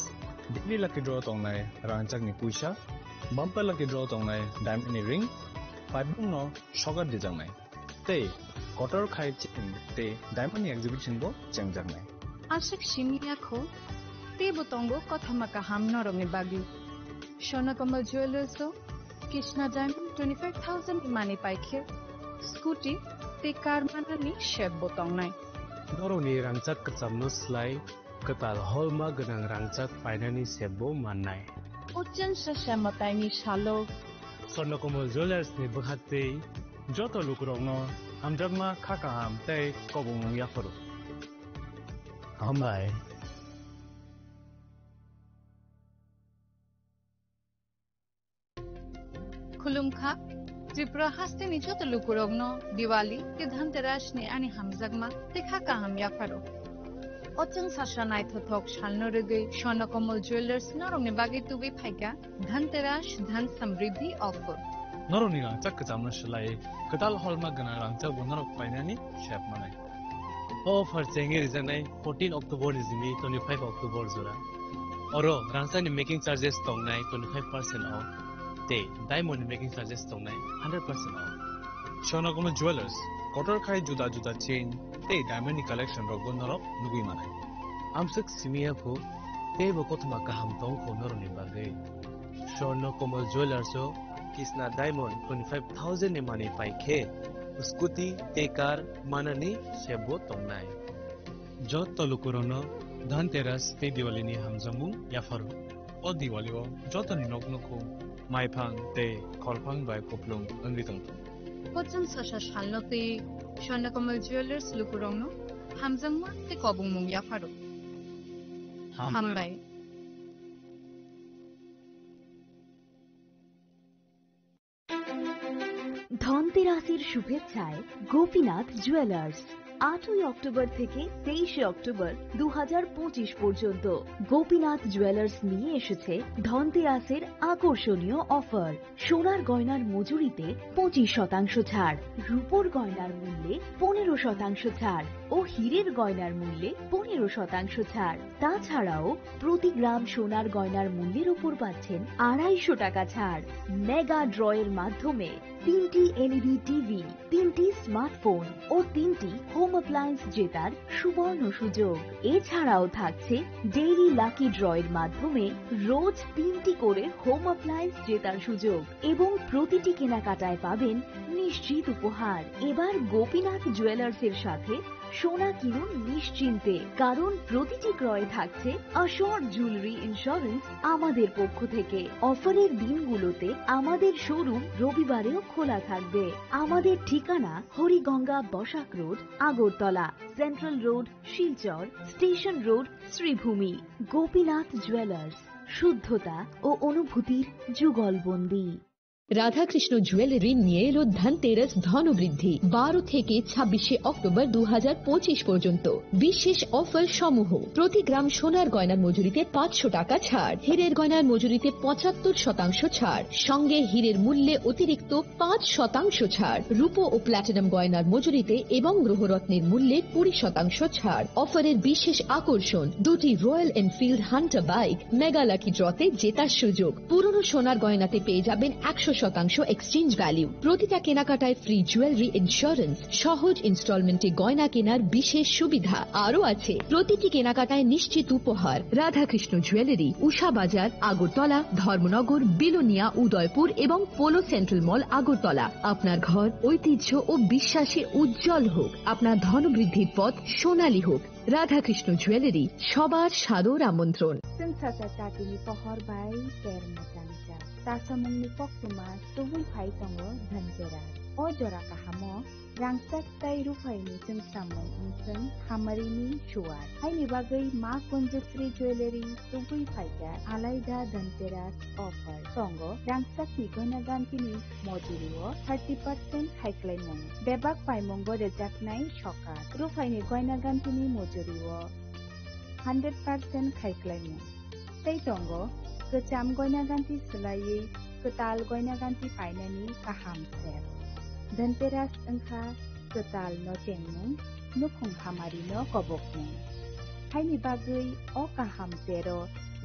daily lucky draw tongnai rangchakni puisa, bumper lucky draw tongnai diamond ni ring, paibung no sogar dijaknai. Tei kotor khai chain tei diamond ni exhibition bo chengjaknai. Aswk simi ya kho, teibo tongo kothoma kaham norokni bagwi. Swarno Komol Jewellers o Krishna Diamond twenty-five thousand ni mani paikhe, scooty tei car manani sep bo tongnai. Norokni rangchak kwchamno slai kwtal holma gwnang rangchak painani sep bo mannai. O chwng sasa mwtaini salo. Swarno Komol Jewellers ni bwkhak tei joto lukurokno hamjakma kha kaham tei kobongmung yapharo. Hambai. Khulumkha, Tripura hasteni joto lukurokno Diwali tei Dhanteras ni ani hamjakma tei kha kaham yapharo. O chwng sasa naithothok salno rwgwi Swarno Komol Jewellers norokni bagwi tubui phaikha Dhanteras Dhan Samriddhi offer. Norokni rangchak kwchamno swlaiwi kwtal holma gwnang rangchak bo norok painani sep manai. O offer chengwi rijaknai fourteen October ni simi twenty-five October jora. Oro rangchakni making charges tongnai twenty-five percent off tei diamond ni making charges tongnai hundred percent off. Swarno Komol Jewellers kotor khai juda juda chain tei diamond ni collection rokbo norok nugwi manai. Amswk simi ya kho, teibo kothoma kaham tong kho norokni bagwi. Swarno Komol Jewellers o Krishna Diamond twenty-five thousand ni mani paikhe, scooty tei car manani sep bo tongnai. Joto lukurokno Dhanteras tei Diwali ni hamjakmung yapharo. O Diwali o jotoni nok nukhung maiphang tei khorphang bai kupulung wngwi tongthung. Kochwng sasa salno twi Swarno Komol Jewellers lukurokno hamjakma tei kobongmung yapharo. Hambai. Hambai. ধনতেরাসের শুভেচ্ছায় গোপীনাথ জুয়েলার্স। আটই অক্টোবর থেকে তেইশে অক্টোবর দু হাজার পঁচিশ পর্যন্ত গোপীনাথ জুয়েলার্স নিয়ে এসেছে ধনতেরাসের আকর্ষণীয় অফার। সোনার গয়নার মজুরিতে পঁচিশ শতাংশ ছাড়, রূপোর গয়নার মূল্যে পনেরো শতাংশ ছাড় ও হীরের গয়নার মূল্যে পনেরো শতাংশ ছাড়। তাছাড়াও প্রতি গ্রাম সোনার গয়নার মূল্যের উপর পাচ্ছেন আড়াইশো টাকা ছাড়। মেগা ড্রয়ের মাধ্যমে তিনটি এলইডি টিভি, তিনটি স্মার্টফোন ও তিনটি হোম অ্যাপ্লায়েন্স জেতার সুবর্ণ সুযোগ। এছাড়াও থাকছে ডেইলি লাকি ড্রয়ের মাধ্যমে রোজ তিনটি করে হোম অ্যাপ্লায়েন্স জেতার সুযোগ এবং প্রতিটি কেনাকাটায় পাবেন নিশ্চিত উপহার। এবার গোপীনাথ জুয়েলার্সের সাথে সোনা কিনুন নিশ্চিন্তে, কারণ প্রতিটি ক্রয়ে থাকছে অ্যাসিওরড জুয়েলারি ইন্স্যুরেন্স আমাদের পক্ষ থেকে। অফারের দিনগুলোতে আমাদের শোরুম রবিবারেও খোলা থাকবে। আমাদের ঠিকানা Hariganga Basak road, Agartala, central road, Silchar, station road, Sreebhumi. Gopinath jewellers, শুদ্ধতা ও অনুভূতির যুগলবন্দী। রাধাকৃষ্ণ জুয়েলারি নিয়ে এলো ধনতেরাস ধনবৃদ্ধি। বারো থেকে ছাব্বিশে অক্টোবর দু হাজার পঁচিশ পর্যন্ত বিশেষ অফার সমূহ: প্রতি গ্রাম সোনার গয়নার মজুরিতে পাঁচশো টাকা ছাড়, হীরের গয়নার মজুরিতে পঁচাত্তর শতাংশ ছাড়, সঙ্গে হীরের মূল্যে অতিরিক্ত পাঁচ শতাংশ ছাড়, রূপো ও প্ল্যাটিনাম গয়নার মজুরিতে এবং গ্রহরত্নের মূল্যে কুড়ি শতাংশ ছাড়। অফারের বিশেষ আকর্ষণ: দুটি royal Enfield Hunter bike mega lucky ড্রতে জেতার সুযোগ। পুরনো সোনার গয়নাতে পেয়ে যাবেন একশো শতাংশ এক্সচেঞ্জ ভ্যালু। প্রতিটা কেনাকাটায় ফ্রি জুয়েলারি ইন্স্যুরেন্স, সহজ ইনস্টলমেন্টে গয়না কেনার বিশেষ সুবিধা। আরও আছে প্রতিটি কেনাকাটায় নিশ্চিত উপহার। রাধাকৃষ্ণ জুয়েলারি, উষা বাজার, আগরতলা, ধর্মনগর, বিলোনিয়া, উদয়পুর এবং পোলো সেন্ট্রাল মল, আগরতলা। আপনার ঘর ঐতিহ্য ও বিশ্বাসে উজ্জ্বল হোক, আপনার ধনবৃদ্ধির পথ সোনালী হোক। রাধাকৃষ্ণ জুয়েলারি, সবার সাদর আমন্ত্রণ। Chwng sacha chatini pohor bai ter mwchang jak. Chasamungni koktwma tubui phai tongo Dhanteras. O jora kahamo rangchak tei ruphaini chwngsamung wngthwng hamarini suar. Haini bagwi Ma Kunjasri Jewellery tubui phaikha alaida Dhanteras offer. Tongo rangchakni goina gantini mojurio thirty percent khaiklaimung. Bebak paimungo rejaknai sokat. Ruphaini goina gantini mojurio hundred percent khaiklaimung. Tei tongo kwcham goina ganti swlaiwi kwtal goina ganti painani kaham ser. Dhanteras wngkha kwtal no chengmung, nukhung hamari no kobokmung. Haini bagwi o kaham tero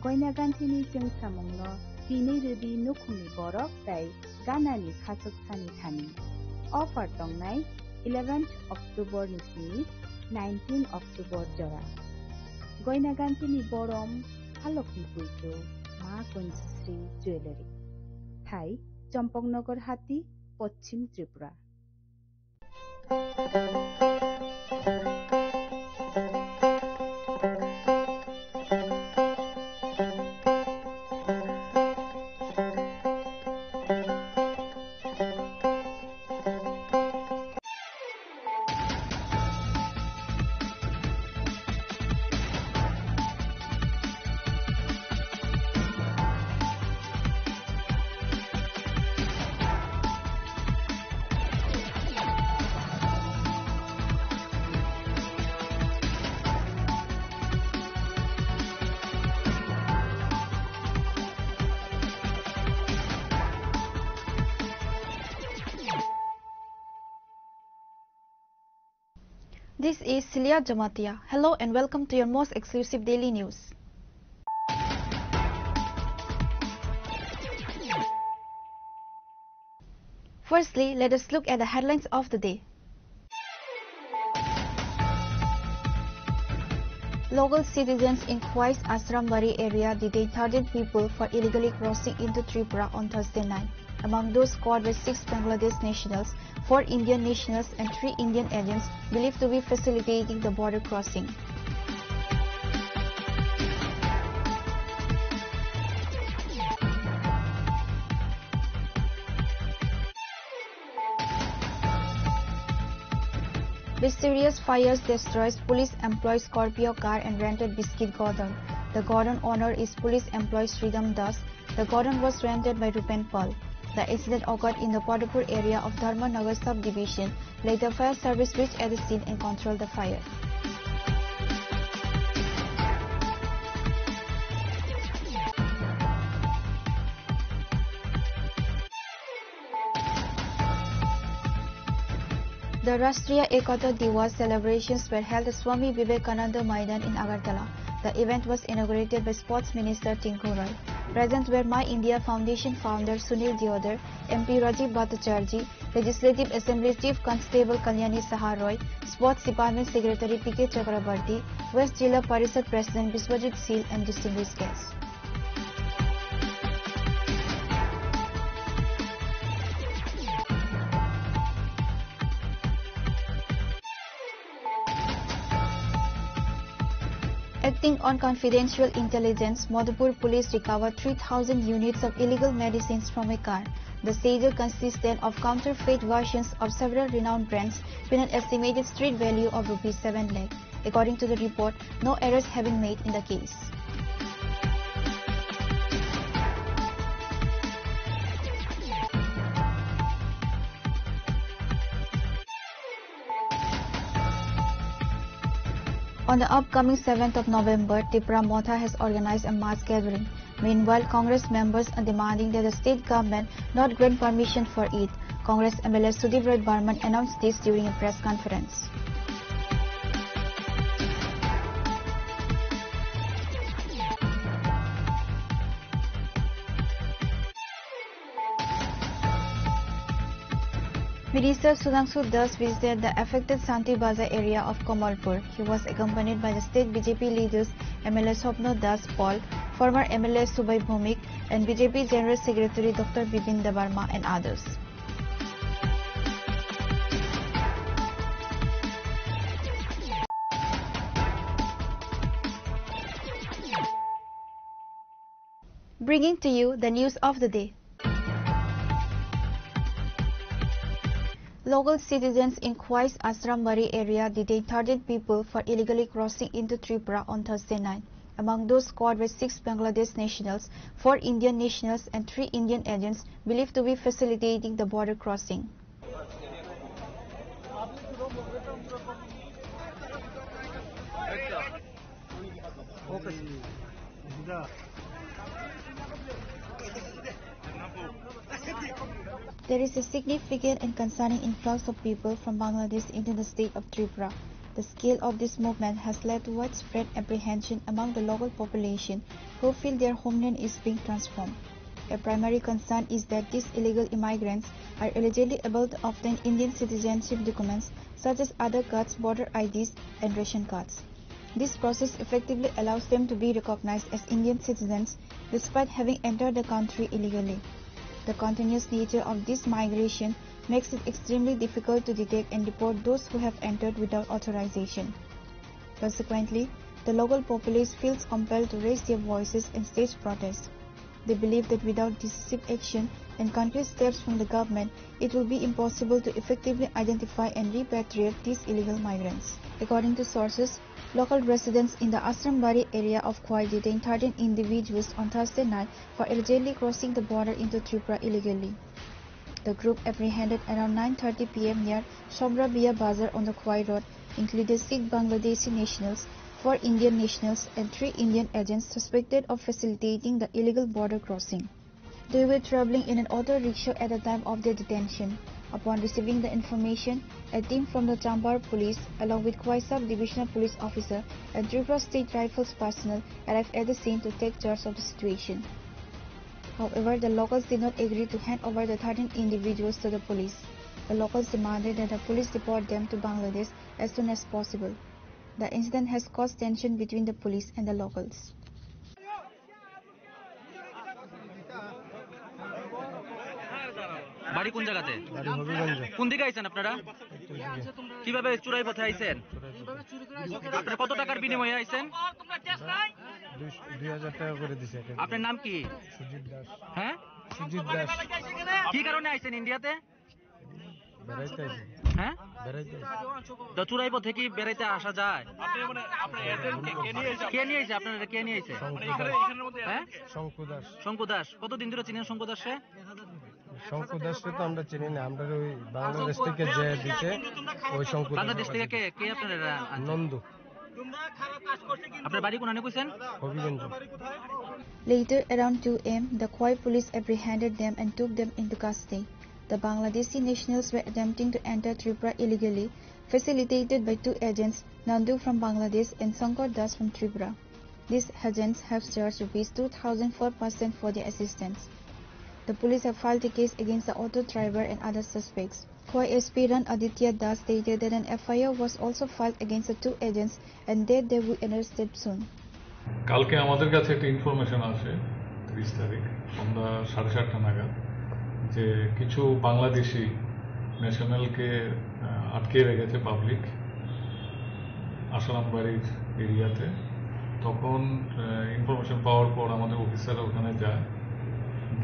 goina gantini chwngsamung no tinwi rwdi nukhungni borok tei ganani khachuksani thani. Offer tongnai eleventh October ni simi nineteen October jora. Goina gantini borom halokni puitu Ma Kunjasri Jewellery. Thai, Champaknagar Hati, Poschim Tripura. This is Celia Jamatia. Hello and welcome to your most exclusive daily news. Firstly, let us look at the headlines of the day. Local citizens in Khwais Ashrambari area detained thirteen people for illegally crossing into Tripura on Thursday night. Among those caught were six Bangladesh nationals, four Indian nationals and three Indian aliens believed to be facilitating the border crossing. Mysterious fires destroys police employee Scorpio car and rented Biscuit Gordon. The Gordon owner is police employee Sridham Das. The Gordon was rented by Rupen Pal. The incident occurred in the Padupur area of Dharmanagar subdivision. Later, fire service reached at the scene and controlled the fire. The Rashtriya Ekata Diwas celebrations were held at Swami Vivekananda Maidan in Agartala. The event was inaugurated by Sports Minister Tinku Roy. Present were My India Foundation founder Sunil Deodar, M P Rajiv Bhattacharjee, Legislative Assembly Chief Constable Kalyani Saha Roy, Sports Department Secretary P K Chakrabarty, West Jilla Parishad President Biswajit Sil, and distinguished guests. Acting on confidential intelligence, Madhupur police recovered three thousand units of illegal medicines from a car. The seizure consisted of counterfeit versions of several renowned brands with an estimated street value of rupees seven lakh. According to the report, no arrests have been made in the case. On the upcoming seventh of November, Tipra Motha has organized a mass gathering. Meanwhile, Congress members are demanding that the state government not grant permission for it. Congress M L A Sudip Roy Barman announced this during a press conference. Minister Sudhanshu Das visited the affected Santi Bazar area of Kamalpur. He was accompanied by the state B J P leaders, M L A Swapna Das Paul, former M L A Subai Bhumik, and B J P General Secretary Doctor Bipin Debbarma and others. Bringing to you the news of the day. Local citizens in Khwa's Ashrambari area detained thirteen people for illegally crossing into Tripura on Thursday night. Among those caught were six Bangladesh nationals, four Indian nationals, and three Indian agents believed to be facilitating the border crossing. There is a significant and concerning influx of people from Bangladesh into the state of Tripura. The scale of this movement has led to widespread apprehension among the local population, who feel their homeland is being transformed. A primary concern is that these illegal immigrants are allegedly able to obtain Indian citizenship documents such as Aadhaar cards, voter I Ds, and ration cards. This process effectively allows them to be recognized as Indian citizens despite having entered the country illegally. The continuous nature of this migration makes it extremely difficult to detect and deport those who have entered without authorization. Consequently, the local populace feels compelled to raise their voices and stage protests. They believe that without decisive action and concrete steps from the government, it will be impossible to effectively identify and repatriate these illegal migrants. According to sources, local residents in the Ashrambari area of Khwai detained thirteen individuals on Thursday night for allegedly crossing the border into Tripura illegally. The group apprehended around nine thirty P M near Sobrabiya Bazar on the Khwai Road included six Bangladeshi nationals, four Indian nationals, and three Indian agents suspected of facilitating the illegal border crossing. They were traveling in an auto rickshaw at the time of their detention. Upon receiving the information, a team from the Chambar police, along with Khwai sub-divisional police officer and Tripura State Rifles personnel, arrived at the scene to take charge of the situation. However, the locals did not agree to hand over the thirteen individuals to the police. The locals demanded that the police deport them to Bangladesh as soon as possible. The incident has caused tension between the police and the locals. বাড়ি কোন জায়গাতে? বাড়ি হবিগঞ্জ। কোন দিকে আইছেন আপনারা? কিভাবে চুরাই পথে আইছেন? আপনারা কত টাকার বিনিময়ে আইছেন? দুই, দুই হাজার টাকা করে দিছে একটা। আপনার নাম কি? সুজিত দাস। হ্যাঁ? সুজিত দাস। কি কারণে আইছেন ইন্ডিয়াতে? বেড়াইতে আইছি। হ্যাঁ? বেড়াইতে আইছি। তো চুরাই পথে কি বেড়াইতে আসা যায়? আপনি মানে আপনার এজেন্ট কে, কে নিয়ে এসে? কে নিয়ে এসে? আপনারা কে নিয়ে এসে? শঙ্কু মানে এখানে, দাস। এখানের মধ্যে হ্যাঁ? এজেন্ট কে? শঙ্কু দাস। শঙ্কু দাস। কতদিন ধরে চিনেন শঙ্কু দাসকে? শঙ্কর দাসকে তো আমরা চিনি না, আমরা ওই বাংলাদেশ থেকে যে দিছে, ওই শঙ্কর দাস। বাংলাদেশ থেকে কে, কে আপনারা আনছেন? নন্দু। আপনার বাড়ি কোন কইছেন? Habiganj. Later, around two a m, the Khwai police apprehended them and took them into custody. The Bangladeshi nationals were attempting to enter Tripura illegally, facilitated by two agents, Nandu from Bangladesh and Sankar Das from Tripura. These agents have charged rupees two thousand four percent for their assistance. The police have filed a case against the auto driver and other suspects. Khwai S P Ran Aditya Das stated that an F I R was also filed against the two agents and that they will arrested soon. কালকে আমাদের কাছে একটা ইনফরমেশন আসে, তিরিশ তারিখ সন্ধ্যা সাড়ে সাতটা নাগাদ, যে কিছু বাংলাদেশি ন্যাশনালকে আটকে রেখেছে পাবলিক আসালাম বাড়ির এরিয়াতে। তখন ইনফরমেশন পাওয়ার পর আমাদের অফিসার ওখানে যায়,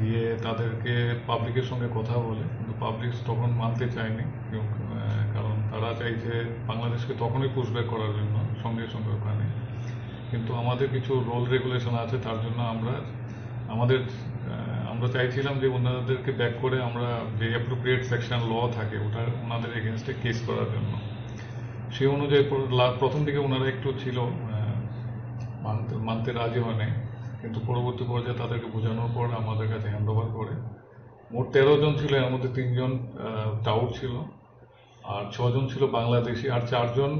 গিয়ে তাদেরকে পাবলিকের সঙ্গে কথা বলে, কিন্তু পাবলিক তখন মানতে চায়নি, এবং, আহ, কারণ তারা চাইছে বাংলাদেশকে তখনই পুশব্যাক করার জন্য, সঙ্গে সঙ্গে ওখানে। কিন্তু আমাদের কিছু রুল রেগুলেশন আছে, তার জন্য আমরা আমাদের, আহ, আমরা চাইছিলাম যে ওনাদেরকে ব্যাক করে আমরা যে অ্যাপ্রোপ্রিয়েট সেকশন ল থাকে, ওটা ওনাদের এগেনস্টে কেস করার জন্য। সেই অনুযায়ী প্র-, লা-, প্রথম দিকে ওনারা একটু ছিল, আহ, মানতে, মানতে রাজি হয় নাই, কিন্তু পরবর্তী পর্যায়ে তাদেরকে বোঝানোর পর আমাদের কাছে হ্যান্ড ওভার করে। মোট তেরো জন ছিল, এর মধ্যে তিনজন, আহ, টাউট ছিল, আর ছজন ছিল বাংলাদেশি, আর চারজন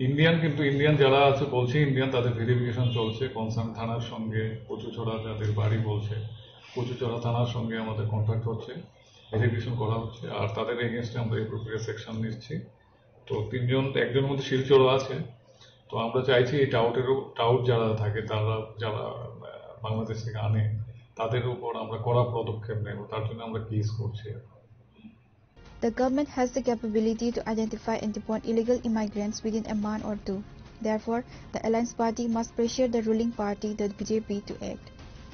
ইন্ডিয়ান। কিন্তু ইন্ডিয়ান যারা আছে বলছে ইন্ডিয়ান, তাদের ভেরিফিকেশন চলছে। কনসার্ন থানার সঙ্গে কচুছড়া যাদের বাড়ি বলছে, কচুছড়া থানার সঙ্গে আমাদের কন্ট্যাক্ট হচ্ছে, ভেরিফিকেশন করা হচ্ছে, আর তাদের এগেনস্টে আমরা অ্যাপ্রোপ্রিয়েট সেকশন নিচ্ছি। তো তিনজন, একজনের মধ্যে শিলচরও আছে। তো আমরা চাইছি এই টাউটেরও, টাউট যারা থাকে, তারা যারা, আহ, বাংলাদেশ থেকে আনে, তাদের উপর আমরা কড়া পদক্ষেপ নেব। তার জন্য আমরা কেস করছি এখন। The government has the capability to identify and deport illegal immigrants within a month or two. Therefore, the alliance party must pressure the ruling party, the B J P, to act.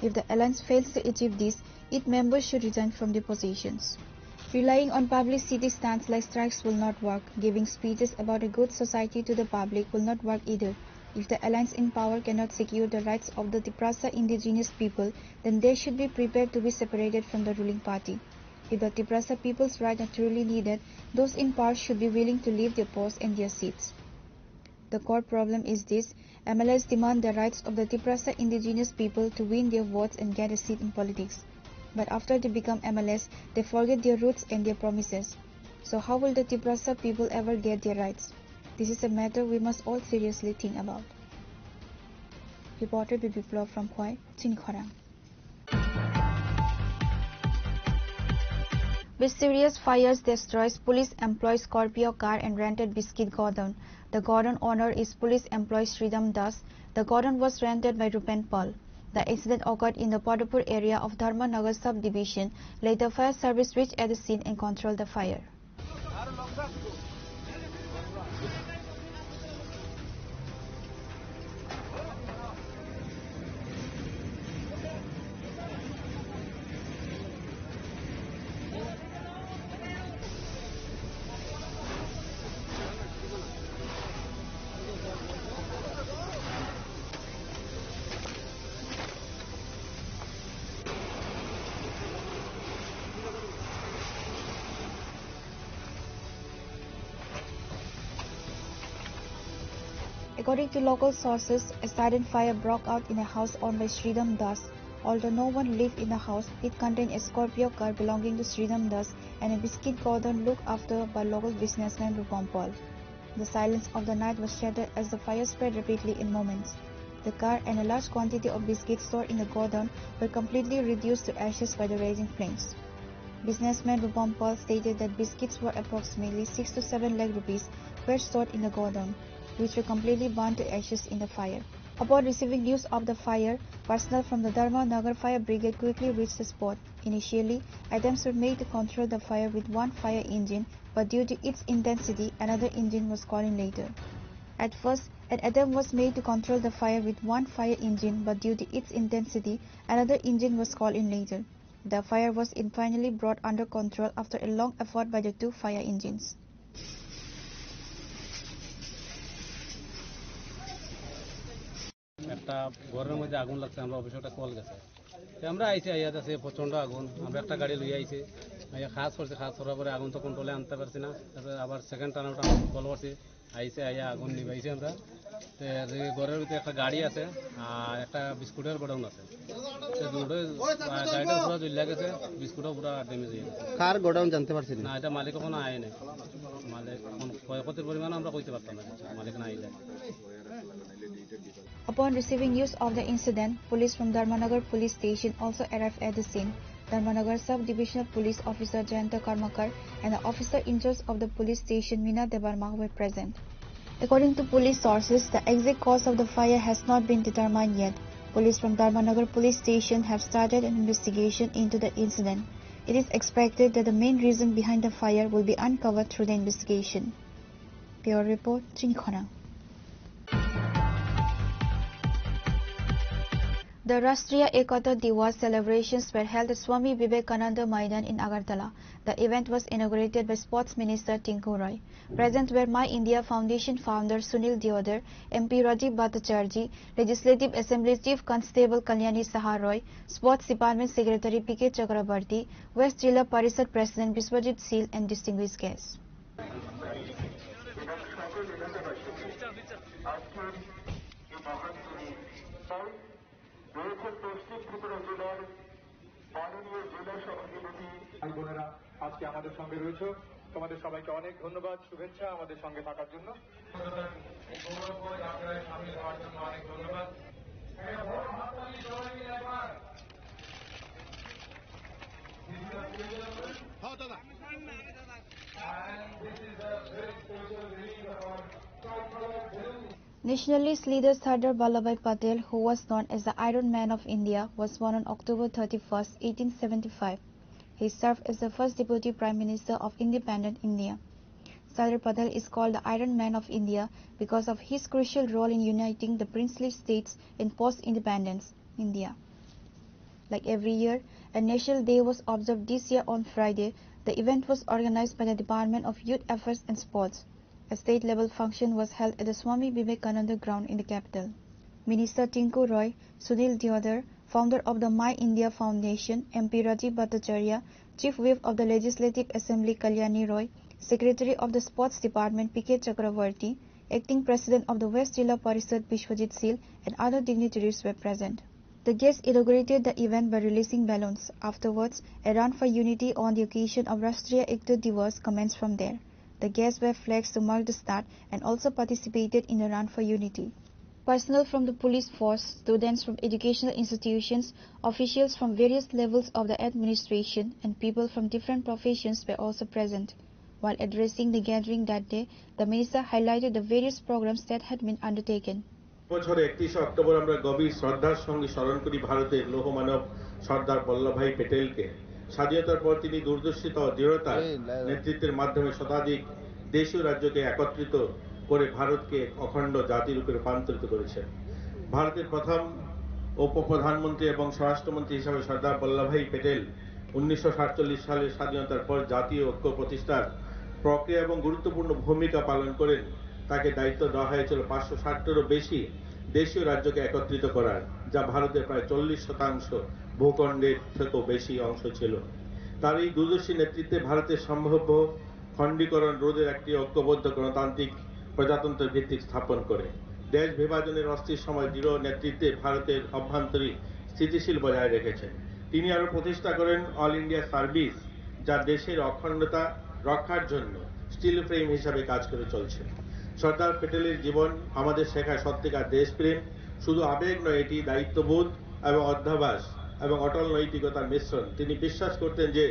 If the alliance fails to achieve this, its members should resign from their positions. Relying on publicity stunts like strikes will not work. Giving speeches about a good society to the public will not work either. If the alliance in power cannot secure the rights of the Tiprasa indigenous people, then they should be prepared to be separated from the ruling party. If the Tiprasa people's rights are truly needed, those in power should be willing to leave their posts and their seats. The core problem is this: M L As demand the rights of the Tiprasa indigenous people to win their votes and get a seat in politics. But after they become M L As, they forget their roots and their promises. So how will the Tiprasa people ever get their rights? This is a matter we must all seriously think about. Reporter Biplab from Khwai, Chinikhorang. Mysterious fires destroys police employee Scorpio car and rented biscuit godown. The godown owner is police employee Sridham Das. The godown was rented by Rupen Pal. The incident occurred in the Padapur area of Dharmanagar subdivision. Later, fire service reached at the scene and controlled the fire. According to local sources, a sudden fire broke out in a house owned by Sridham Das. Although no one lived in the house, it contained a Scorpio car belonging to Sridham Das and a biscuit godown looked after by local businessman Rupam Pal. The silence of the night was shattered as the fire spread rapidly in moments. The car and a large quantity of biscuits stored in the godown were completely reduced to ashes by the raging flames. Businessman Rupam Pal stated that biscuits worth approximately six to seven lakh rupees were stored in the godown, which were completely burned to ashes in the fire. Upon receiving news of the fire, personnel from the Dharma Nagar Fire Brigade quickly reached the spot. Initially, attempts were made to control the fire with one fire engine, but due to its intensity, another engine was called in later. At first, an attempt was made to control the fire with one fire engine, but due to its intensity, another engine was called in later. The fire was in finally brought under control after a long effort by the two fire engines. একটা ঘরের মধ্যে আগুন লাগছে, আমরা অফিসে একটা কল গেছে। আমরা আইছি, আইয়া দেখছি প্রচণ্ড আগুন। আমরা একটা গাড়ি লইয়া আইছি, আইয়া কাজ করছি, কাজ করার পরে আগুন তো কন্ট্রোলে আনতে পারছি না। তারপরে আবার সেকেন্ড টার্ন ওটা কল করছি, আইছে, আইয়া আগুন নিবাইছি আমরা। তো আর এই ঘরের ভিতরে একটা গাড়ি আছে, আর একটা বিস্কুটের গোডাউন আছে। তো দুটো, আহ, গাড়িটা পুরো জ্বলিয়া গেছে, বিস্কুটও পুরো ড্যামেজ হয়ে গেছে। কার গোডাউন জানতে পারছেন? না, এটা মালিক এখনো আয় নাই। মালিক এখন ক্ষয়ক্ষতির পরিমাণ আমরা কইতে পারতাম না, মালিক না আইলে। Upon receiving news of the incident, police from Dharmanagar Police Station also arrived at the scene. Dharmanagar Sub-Divisional Police Officer Jayanta Karmakar and the officer in charge of the police station Meena Debbarma were present. According to police sources, the exact cause of the fire has not been determined yet. Police from Dharmanagar Police Station have started an investigation into the incident. It is expected that the main reason behind the fire will be uncovered through the investigation. Bureau Report, Chini Khorang. The Rashtriya Ekata Diwas celebrations were held at Swami Vivekananda Maidan in Agartala. The event was inaugurated by Sports Minister Tinku Roy. Present were My India Foundation founder Sunil Deodar, M P Rajiv Bhattacharjee, Legislative Assembly Chief Constable Kalyani Saha Roy, Sports Department Secretary P K Chakrabarty, West Jilla Parishad President Biswajit Sil, and distinguished guests. এবং সকল এলাকাবাসীকে আজকের এই মহান দিনে তাই রয়েছেন পশ্চিম ত্রিপুরা জেলার মাননীয় জেলা সভাধিপতি। ভাই বোনেরা, আজকে আমাদের সঙ্গে রয়েছে, তোমাদের সবাইকে অনেক ধন্যবাদ, শুভেচ্ছা আমাদের সঙ্গে থাকার জন্য। একটা বড় হাততালি সবাই মিলে একবার। হ্যাঁ, দাদা। Nationalist leader Sardar Vallabhbhai Patel, who was known as the Iron Man of India, was born on October thirty-first, eighteen seventy-five. He served as the first Deputy Prime Minister of independent India. Sardar Patel is called the Iron Man of India because of his crucial role in uniting the princely states in post-independence India. Like every year, a National Day was observed this year on Friday. The event was organized by the Department of Youth Affairs and Sports. A state-level function was held at the Swami Vivekananda Ground in the capital. Minister Tinku Roy, Sunil Deodar, founder of the My India Foundation, M P Rajiv Bhattacharya, Chief Whip of the Legislative Assembly Kalyani Roy, Secretary of the Sports Department P K Chakravarty, Acting President of the West Jilla Parishad Biswajit Sil, and other dignitaries were present. The guests inaugurated the event by releasing balloons. Afterwards, a run for unity on the occasion of Rashtriya Ekta Diwas commenced from there. The guests wore flags to mark the start and also participated in the run for unity. Personnel from the police force, students from educational institutions, officials from various levels of the administration, and people from different professions were also present. While addressing the gathering that day, the minister highlighted the various programs that had been undertaken. বছর একত্রিশে অক্টোবর আমরা গভীর শ্রদ্ধার সঙ্গে স্মরণ করি ভারতের লৌহ মানব সর্দার বল্লভভাই প্যাটেলকে। স্বাধীনতার পর তিনি দূরদর্শিতা ও দৃঢ়তার এই লে- নেতৃত্বের মাধ্যমে শতাধিক দেশীয় রাজ্যকে একত্রিত করে ভারতকে এক অখণ্ড জাতিরূপে রূপান্তরিত করেছেন। ভারতের প্রথম উপপ্রধানমন্ত্রী এবং স্বরাষ্ট্রমন্ত্রী হিসাবে সর্দার বল্লভভাই প্যাটেল উনিশশো সাতচল্লিশ সালের স্বাধীনতার পর জাতীয় ঐক্য প্রতিষ্ঠার প্রক্রিয়া এবং গুরুত্বপূর্ণ ভূমিকা পালন করেন। তাকে দায়িত্ব দেওয়া হয়েছিল পাঁচশো ষাটেরও বেশি দেশীয় রাজ্যকে একত্রিত করার, যা ভারতের প্রায় চল্লিশ শতাংশ ভূখণ্ডের থেকেও বেশি অংশ ছিল। তার এই দূরদর্শী নেতৃত্বে ভারতের সম্ভাব্য খণ্ডীকরণ রোধের একটি ঐক্যবদ্ধ গণতান্ত্রিক প্রজাতন্ত্র ভিত্তিক স্থাপন করে। দেশ বিভাজনের অস্থির সময় দৃঢ় নেতৃত্বে ভারতের অভ্যন্তরীণ স্থিতিশীল বজায় রেখেছেন। তিনি আরও প্রতিষ্ঠা করেন অল ইন্ডিয়া সার্ভিস, যা দেশের অখণ্ডতা রক্ষার জন্য স্টিল ফ্রেম হিসাবে কাজ করে চলছে। সর্দার প্যাটেলের জীবন আমাদের শেখায় সত্যিকার দেশপ্রেম। শুধু আবেগ নয়, এটি দায়িত্ববোধ এবং অধ্যাবাস এবং অটল নৈতিকতার মিশ্রণ। তিনি বিশ্বাস করতেন যে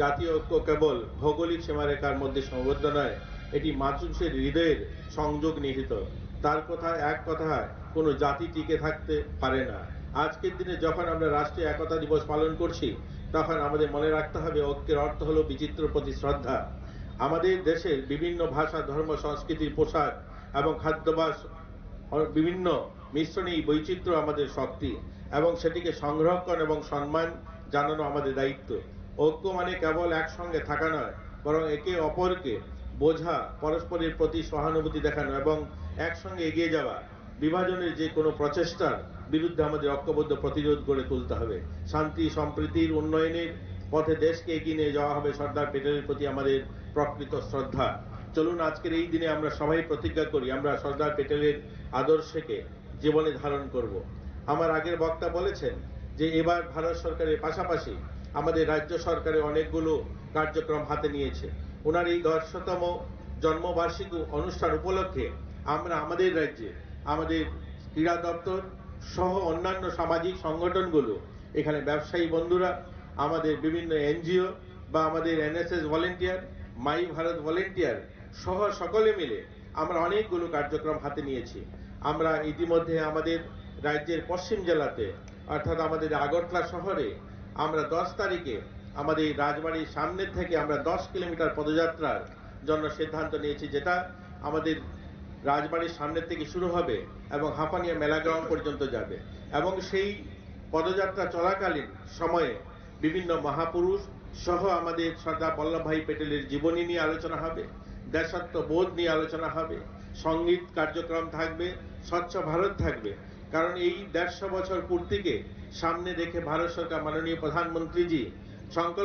জাতীয় ঐক্য কেবল ভৌগোলিক সীমারেখার মধ্যে সীমাবদ্ধ নয়, এটি মানুষের হৃদয়ের সংযোগ নিহিত। তার কথা, এক কথায়, কোনো জাতি টিকে থাকতে পারে না। আজকের দিনে যখন আমরা রাষ্ট্রীয় একতা দিবস পালন করছি, তখন আমাদের মনে রাখতে হবে ঐক্যের অর্থ হলো বিচিত্র প্রতি শ্রদ্ধা। আমাদের দেশের বিভিন্ন ভাষা, ধর্ম, সংস্কৃতির পোশাক এবং খাদ্যাভ্যাস, বিভিন্ন মিশ্রণে এই বৈচিত্র্য আমাদের শক্তি এবং সেটিকে সংরক্ষণ এবং সম্মান জানানো আমাদের দায়িত্ব। ঐক্য মানে কেবল একসঙ্গে থাকা নয়, বরং একে অপরকে বোঝা, পরস্পরের প্রতি সহানুভূতি দেখানো এবং একসঙ্গে এগিয়ে যাওয়া। বিভাজনের যে কোনো প্রচেষ্টার বিরুদ্ধে আমাদের ঐক্যবদ্ধ প্রতিরোধ গড়ে তুলতে হবে। শান্তি সম্প্রীতির উন্নয়নের পথে দেশকে এগিয়ে নিয়ে যাওয়া হবে সর্দার প্যাটেলের প্রতি আমাদের প্রকৃত শ্রদ্ধা। চলুন, আজকের এই দিনে আমরা সবাই প্রতিজ্ঞা করি, আমরা সর্দার প্যাটেলের আদর্শকে জীবনে ধারণ করব। আমার আগের বক্তা বলেছেন যে এবার ভারত সরকারের পাশাপাশি আমাদের রাজ্য সরকারের অনেকগুলো কার্যক্রম হাতে নিয়েছে। ওনার এই দশতম জন্মবার্ষিকী অনুষ্ঠান উপলক্ষে আমরা আমাদের রাজ্যে আমাদের ক্রীড়া দপ্তর সহ অন্যান্য সামাজিক সংগঠনগুলো, এখানে ব্যবসায়ী বন্ধুরা, আমাদের বিভিন্ন এনজিও বা আমাদের এনএসএস ভলেন্টিয়ার, মাই ভারত ভলেন্টিয়ার সহ সকলে মিলে আমরা অনেকগুলো কার্যক্রম হাতে নিয়েছি। আমরা ইতিমধ্যে আমাদের রাজ্যের পশ্চিম জেলাতে, অর্থাৎ আমাদের আগরতলা শহরে, আমরা দশ তারিখে আমাদের রাজবাড়ির সামনের থেকে আমরা দশ কিলোমিটার পদযাত্রার জন্য সিদ্ধান্ত নিয়েছি, যেটা আমাদের রাজবাড়ির সামনের থেকে শুরু হবে এবং হাপানিয়া মেলা গ্রাউন্ড পর্যন্ত যাবে। এবং সেই পদযাত্রা চলাকালীন সময়ে বিভিন্ন মহাপুরুষ সহ আমাদের সর্দার বল্লভভাই প্যাটেলের জীবনী নিয়ে আলোচনা হবে, দেশাত্মবোধ নিয়ে আলোচনা হবে, সঙ্গীত কার্যক্রম থাকবে, স্বচ্ছ ভারত থাকবে। কারণ এই দেড়শো বছর পূর্তিকে সামনে রেখে ভারত সরকার মাননীয় প্রধানমন্ত্রীজি সংকল্প